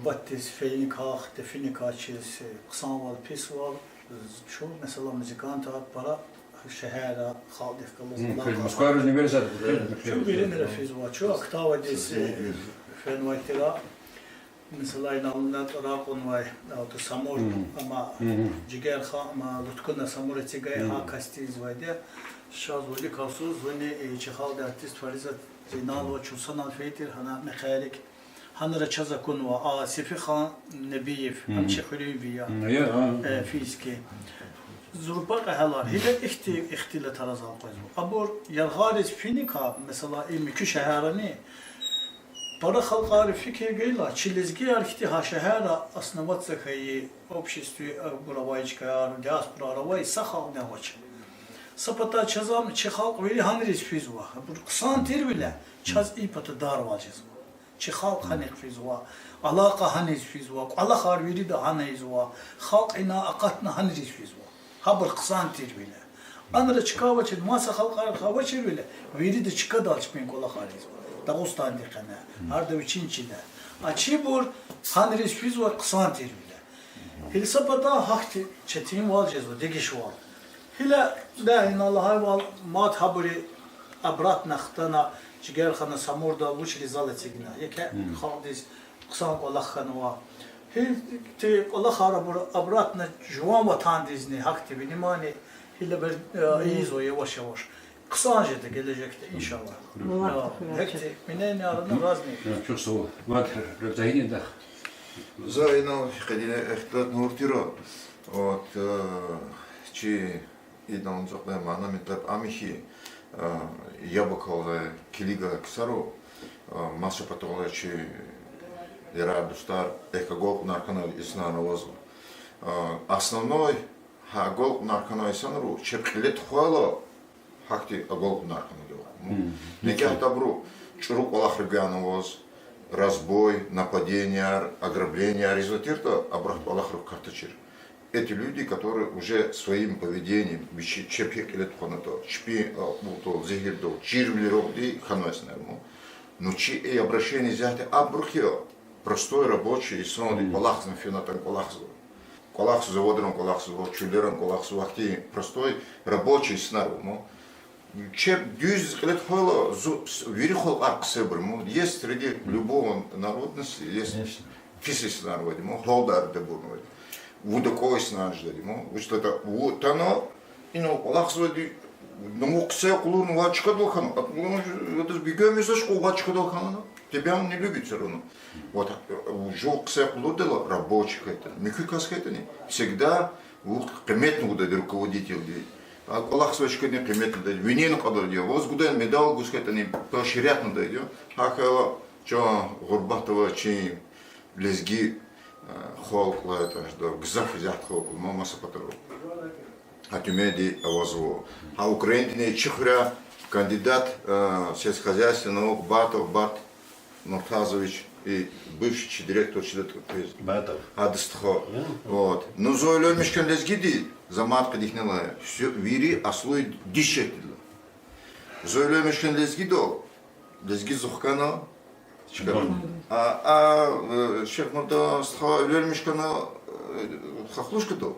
Ватдиз фейиникай, дефиникай чиз, э, хъсанвал, писвал, чун, месела, музыкантар пара шегьерра халкьдихъ галаз алакъа. Москва университет. Чун виринра физва, чун Актавадиз, э, фенвай тира. Месела, инал на тӀвар кьунвай, а, то Самур, ама Жигерхан, ама Луткуна Самур эцигай, гьа касди ийизвайди я. Шаз вули касуз, зуни, э, чи халкьдин артист Фаризат Зейналова чун санал фейи тир гьана мехъерик. Гьанра чаз акунва, а, Сефихан Небиев, ам чи хуьруьнви я, э, физки. Зурба кьегьалар, гьида ихьтин ихтилатар зал къвезва. Абур яргъариз финикай, месела, и муькуь шегьеррани, пара халкьари фикир гайила, чи лезгияр хьтин гьа шегьерра основаться хьайи общество, э, абур авай чкаяр, диаспораяр авай са халкьни авач. Са патай чаз ам чи халкь вири гьаниз физва. Абур хъсан тирвиляй, чаз и патадарвал жезва. Чи халкь гьанихъ физва, алакъа гьаниз физва, кӀвалахар вирида гьана ийизва, халкь ина акъатна гьаниз физва. Гьабур хъсан тирвиляй. Анра чка авачир, маса халкьарихъ авачирвиляй, вирида чкадал чпин кӀвалахар ийизва. Дагъустандин къене, гьарда вичин чиле. А чибур гьаниз физва хъсан тирвиляй. Гьил са патай гьахьтин четинвал жезва, дегишвал. Гила, да, ина лагьайвал, мад гьабур обратно хтана, Жигерхана, Самурда, вучиз зал эцигна. Еке халкьдиз хъсан кӀвалах хьанва. Гьихьтин кӀвалахар абур обратно жуван ватандизни, гьахьтин внимание, гила бер, э, ийизва яваш-яваш. Хъсан жеда гележегда, иншаллагь. Гьихьтин мнениеяр ана разный. Чухсагъул. Мад Загьидин дах. За инал къенин ихтилатна гъун тира. Вот, э, чи инал цӀакьна мана метлеб ам я хьи, э, яб акалай, килигай ксару, э, маса паталай чи ярар, дустар, экв агалкьунар хьанвай инсанар авазва. Э, основной гьа агалкьунар хьанвай инсанру чеб кьиле тухвайла, гьахьтин агалкьунар хьанвайди я. Мегьтеб абуру чӀуру кӀвалахрикай аваз, разбой, нападенияяр, ограбленияяр ийизвай тиртӀа, абурухъ кӀвалахрик катачир. Эти люди, которые уже своим поведением, вичи чеб гьикӀ кьиле тухванатӀа, чпин акьулдал, зигьирдал чирвилер авайди хьанвай инсанар я. Ну чи и обращение исятда абурухъ я, простой рабочий инсанди кӀвалахзава, фена атана кӀвалахзава. КӀвалахзава, заводран кӀвалахзава, чуьллеран кӀвалахзава, ахьтин простой рабочий инсанар ава. Чеб дуьз кьиле тухвайла, зу-, с-, вири халкьар хъсебур я. Есть среди любого народности, есть пис инсанар авайди, гьалдарди абурни авайди. Вуд аквай инсанар жеди, вучиз лагьайтӀа ву атана, инал кӀвалахзавайди, ну, вун хъсен къулурна ваз чкадал хьана, а, ну, адаз бегёмизач кьу ваз чкадал хьана, тебя он не любит всё равно. Вот, э, жув хъсен къулурдалди рабочий хьайитӀани, муькуь кас хьайитӀани, всегда вун къиметнавайди руководительди. А кӀвалахзавай чкадин къиметнавайди, винел кьадарди, ваз гудай медал гуз хьайитӀани, поощрятнавайди. ГьакӀ хьайила чун гъурбатда авай чи лезги, э, халкь лагьайтӀа жеда, гзаф исятда халкь ма маса патару. Гьа Тюменьди авазва. Гьа Украинадини чи хуьряй кандидат, э, сельскохозяйственных наук Батов Бат Муртазович и бывший чи директор чида тӀуьз. Батов. Гьадан стха. Вот. Ну, зун уьлемиш хьана лезгиди, за мад къедихнелай, всё, вири аслу дише тирла. Зун уьлемиш хьана лезгидал, лезги зун хкана, чка. А, а, э, Шихмурдан стха уьлемиш хьана, э, хохлушкадал.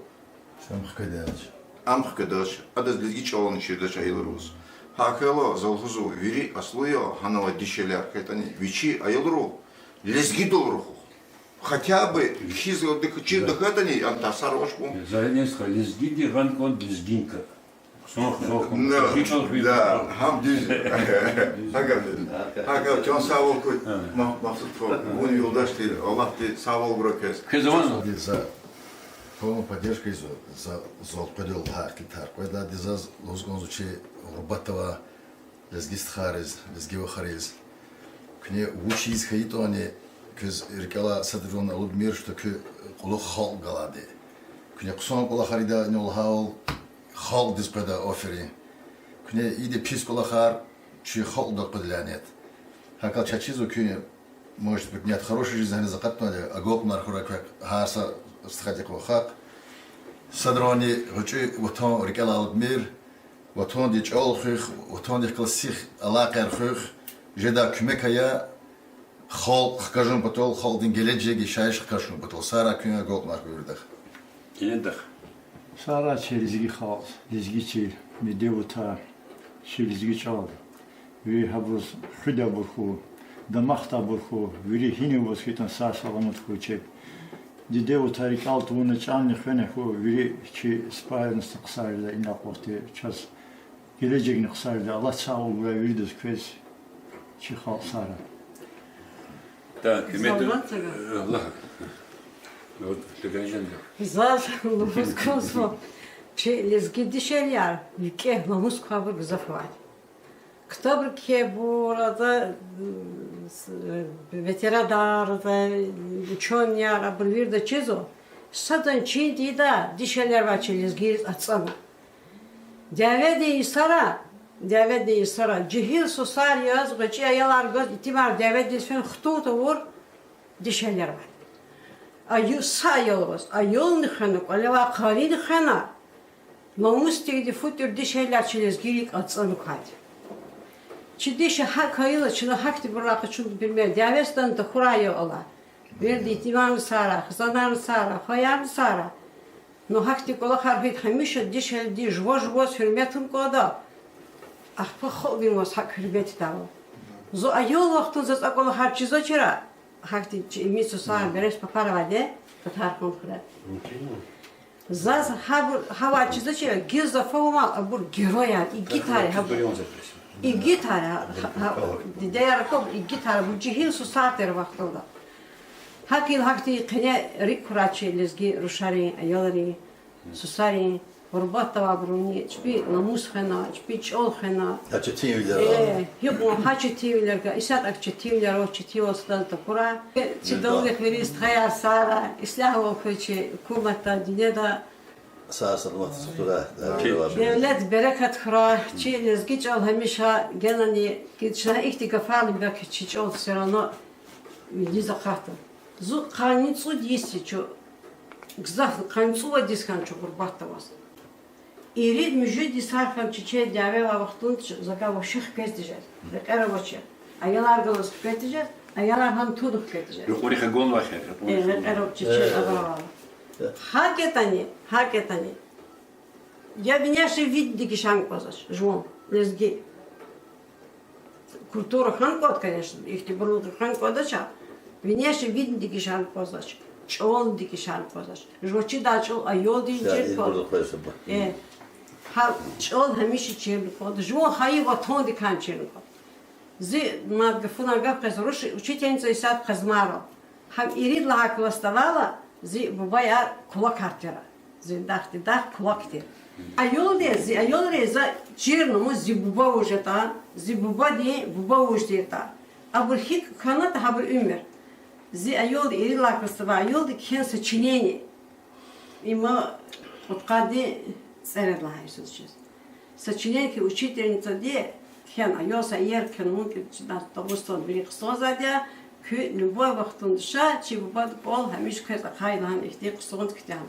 Ам хкведач. Ам хкведач. Адаз лезги чӀални чирдач аялриз. ГьакӀ хьайила, за лугьузва, вири аслу я, гьанавай дишегьлияр хьайитӀани, вичи аялрихъ лезгидал рахух. Хотя бы хьиз чирда хьайитӀани, ан тарсар авач кьван. Загьидин стха, лезгиди гъана кӀанда лезгинка. Хъсан, хъсан, хъсан. Да, гьам дуьз. ГьакӀ, гьакӀ, чан сагъвал хьуй, Магь-, Магьсуд стха, вун юлдаш тир, Аллагьди сагъвал гурай квез. Квез авани? За полная поддержка ийизва, за, зал къведал гьахьтин тар къведалди заз лугьуз кӀанзава чи гъурбатда авай лезги стхайриз, лезги вахариз. Куьне вуч ийиз хьайитӀани, квез рикӀелай садрани алудмир, что куь кьулухъ халкь галайди. Куьне хъсан кӀвалахар ийида, инал лагьайвал, халкьдиз къведа, аферин. Куьне ийида пис кӀвалахар, чи халкьдал къведа, лянет. ГьакӀ чаз чизва куьн, может быть, нет, хорошая жизнь гьаниз акъатнавайди, агалкьунар хьурай квехъ гьар са стхадихъ ва вахахъ. Садрани гъвечӀи ватан рикӀелай алудмир, ватандин чӀал хуьх, ватандихъ галаз сих алакъаяр хуьх, жедай куьмек ая, Халкь хкажун патал, халкьдин гележег, яшайиш хкажун патал. Сара, куьн агалкьунар хьуй виридахъ. Геледахъ. Сара чи лезги халкь, лезги чил, диде-вутар, чи лезги чӀал. Вири гьабуруз хуьда абур хьуй, дамахда абур хьуй, вири гьинибур хьайитӀани сагъ-саламат хьуй чеб. Диде-вутар рикӀел тавуна чӀални хвена хьуй, вири чи сипай нусни хъсан жеда, инал къватӀир чаз. Гележегни хъсан жеда, Аллагьди сагъ гурай виридаз квез, чи халкь Сара. Так, куьмек... Заз лугьуз кӀанзава, чи лезги дишегьлияр викӀегь намус квайбур гзаф авай. Ктабрик кхьейбур, ада, м, с-, э, ветеранар, ада, учёныйяр, абур вирида чизва, садан чин тийидай дишегьлияр авай чи лезгийриз ацӀана. Дяведин йисара, дяведин йисара, жегьил сусар яз, гъвечӀи аялар гваз, итимар дяведиз фена хтун тавур дишегьлияр авай. Аю-, са аял аваз, аялни хвена, кӀвале авай къарини хвена, намус тирди фу тир дишегьлияр чи лезгийрихъ ацӀана квайди. Чи дише гьакӀ хьайила, чна гьахьтинбурал къачунин пример, дяведин тахьурай аял ала. Вирида итимарни сара, хизанарни сара, хваярни сара. Ну, гьахьтин кӀвалахар хьайитӀа, гьамиша дишегьлиди жува-жуваз гьуьрмет авун кӀанда. Ахпа халкьдин ваз гьакӀ гьуьрмет ийидайвал. Зун аял вахтунда заз а кӀвалахар чизвачир, гьахьтин чи имит сусар, берес папар авайди, Татархан хуьре. Заз гьабур, гьавай чизвачир, гила за фагьумай, абур герояр, игитар я гьабур. Игитар я, гьа, гьа, дидеяр аквабур игитар я, абур жегьил сусар тир вахтунда. ГьакӀ хьайила гьахьтин къене рикӀ хьурай чи лезги рушарин, аялрин, сусарин, гъурбатда авайбуруни, чпи намус хвена, чпи чӀал хвена. Гьа четинвилер, э, гьикьван гьа четинвилер гвай, исятда четинвилер ава, четинвал садаз такурай. Чи давлихъ вири стхаяр сара, ислягьвал хьуй чи гьукуматда, динеда. Сагъ-саламат хьурай, Девлет берекат хьурай, чи лезги чӀал гьамиша генани, чна ихьтин гафарни бяки чи чӀал всё равно вилиз акъатда. Зун къанни цӀуд йис я чун, гзаф, къанни цӀувад йис хьана чун гъурбатда аваз. Ирид-муьжуьд йисар хьана чи чилел дяве авай вахтунда чун, за гвай ваще хквез тежез, рекьер авачир. Аялар галаз хквез тежез, аялар гьана туна хквез тежез. Рекьерихъ агунвай хьи, э, рекьер авачир, чил авайвал. ГьакӀ ятӀани, гьакӀ ятӀани, я внешний вид дегишарна кӀанзавач жуван лезги. Культура хьана кӀанда, конечно, ихьтинбур хьана кӀандач, внешний вид дегишарна кӀанзавач, чӀални дегишарна кӀанзавач. Жуван чидай чӀал аялдиз чирна кӀанда. Э, гьа чӀал гьамиша чирна кӀанда, жуван хайи ватандикай чирна кӀанда. Зи мад гафуна гаф къвез, руш учительница исятда Къазмайрал. Гьам ирид лагьай классда авайла, зи бубаяр кулакар тир. Зи дахди дах кулак тир. Аялдиз, зи аялриз за чирна ама зи буба вуж ятӀа, зи бубадин буба вуж тиртӀа. Абур гьикӀ хьанатӀа гьабурун уьмуьр. Зи аялди, ирид лагьай классда авай аялди кхьена сочинение. Има кьудкъаддин цӀерид лагьай йисуз чиз. Сочинение кхьена учительницади, кхьена, аял са иер кхьена, мумкин, чна Дагъустанда вири хъсанзавайди я, куьн любой вахтунда ша, чи бубадин кӀвал гьамиша квез ахъайла гьана ихьтин хъсанди куьтягьна.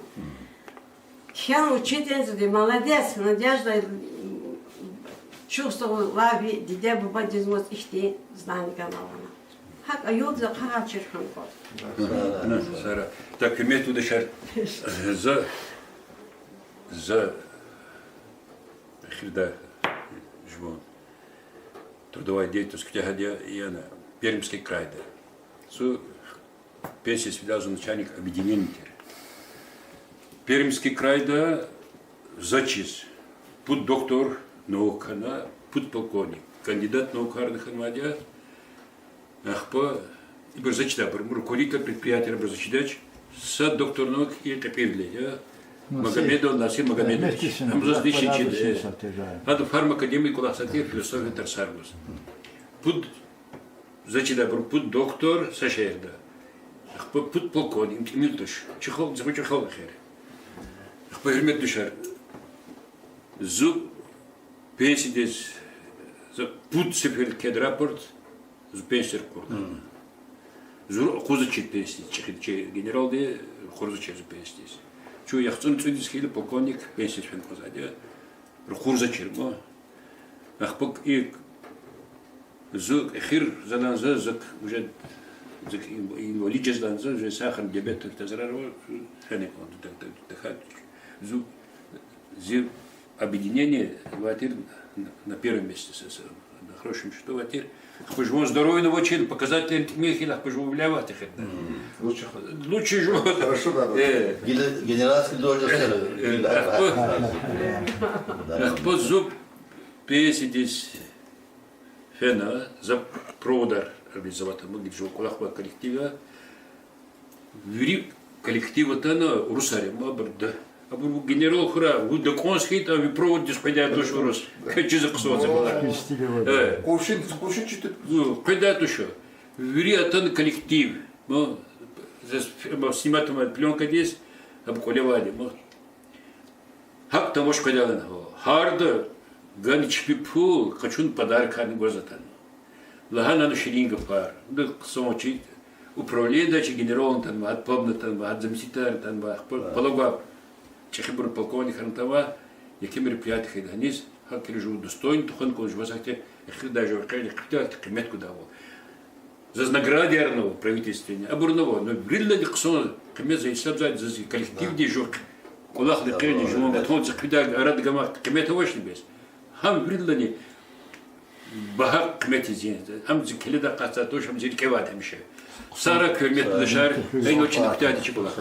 Кхьена учительницади, молодец, Надежда, чухсагъул, ви диде-бубадиз ваз ихьтин знание ганва лагьана. ГьакӀ аялдиз ахъа гьа чир хьана кӀанда. Ана, Сара. Так, гьуьрметлу юлдашар, за, за эхирда жуван трудовая деятельность куьтягьайди я, яни Пермский крайда. Зун пенсиядиз фидай зун начальник объединения тир. Пермский крайда заз чиз пуд доктор наук хьана, пуд полковник, кандидат наукарни хьанвайди я. Ахпа ибур заз чидайбур, руководитель предприятиерайбур заз чидач, са доктор наук и Кьепӏирдилай я, Магомедов Насир Магомедович. Ам заз диши чида. Гьада фармакодемия кӀвалахзавай тир, философия тарсар гуз. Пуд заз чидайбур, пуд доктор са шегьерда. Ахпа пуд полковник, им тӀимил туш. Чи халкь, чи халкь эхир. Ахпа, гьуьрметлу юлдашар, зун пенсиядиз, за пуд сеферда кхьейд рапорт, зун пенсиядиз ракъурда. Зун ракъурзавачир пенсиядиз, чӀехиди чи генералди ракъурзавачир зун пенсиядиз. Чун яхцӀурни цӀуд йис хьайила полковник пенсиядиз фена кӀанзавайди я, ракъурзавачир ма. Ахпа и зун эхир, за лагьана, за, за уже Зак ин-, инвалид жезвайди я, зун же сахарный диабет, так, так, зарар ва, хьана кӀанда, так, так, так, так, зу-, зи объединение ватир на, на первом месте, с-, с-, на хорошем счету ватир. Ахпа жуван здоровьени вучиз, показатель тӀимил хьайила, ахпа жуван виляй вахт эхирда. Лучше, лучше жуван. Хорошо, да, да. Э. Ген-, генеральский должность, э, э, да, ахпа, да, да. Ахпа зун пенсиядиз фена, за проводар организовать авуна, гила жуван кӀвалах авай коллектив я. Вири коллектив атана урусар я, ма абур да. Абур вун генерал хьурай, вун дакӀанз хьайитӀа, ви проводдиз къведай туш урус. Квез чиз хъсан вацӀа галай. Э. Къуршин, къуршин читит. Ну, къведай туш. Вири атана коллектив. Ма, заз ф-, ма, снимать авай плёнкадиз, аб кӀвалевайди, ма. ГьакӀ тамаш къведалди гьа. Гьарда гана чпи пул, къачуна подаркарни гваз атана. Лагьана ширин гафар. Ада хъсан чи управлениеда чи генерални атанва, гьада пабни атанва, гьада заместительарни атанва, пал-, палуба чӀехибуру полковникарни атанва, еке мероприятие хьайила гьаниз, гьакӀ жуван достойный тухвана кӀанда жуваз ахьтин, эхирдай жуван къе-, къимет гудайвал. Заз наградаярни ава правительственный, абурни ава, но виридалайни хъсан къимет за гьисабзавайди, заз коллективдиз жув кӀвалахда къени жуван ватандиз хъфидай арада гамай къимет авачни бес. Гьам виридалайни багьа къимет ийиз я. Гьам зи келедай акъатзавайди туш, гьам зи рикӀе авайди гьамиша. Сагърай, гьуьрметлу юлдашар, гьа ина вичин куьтягьдин чи кӀвалах.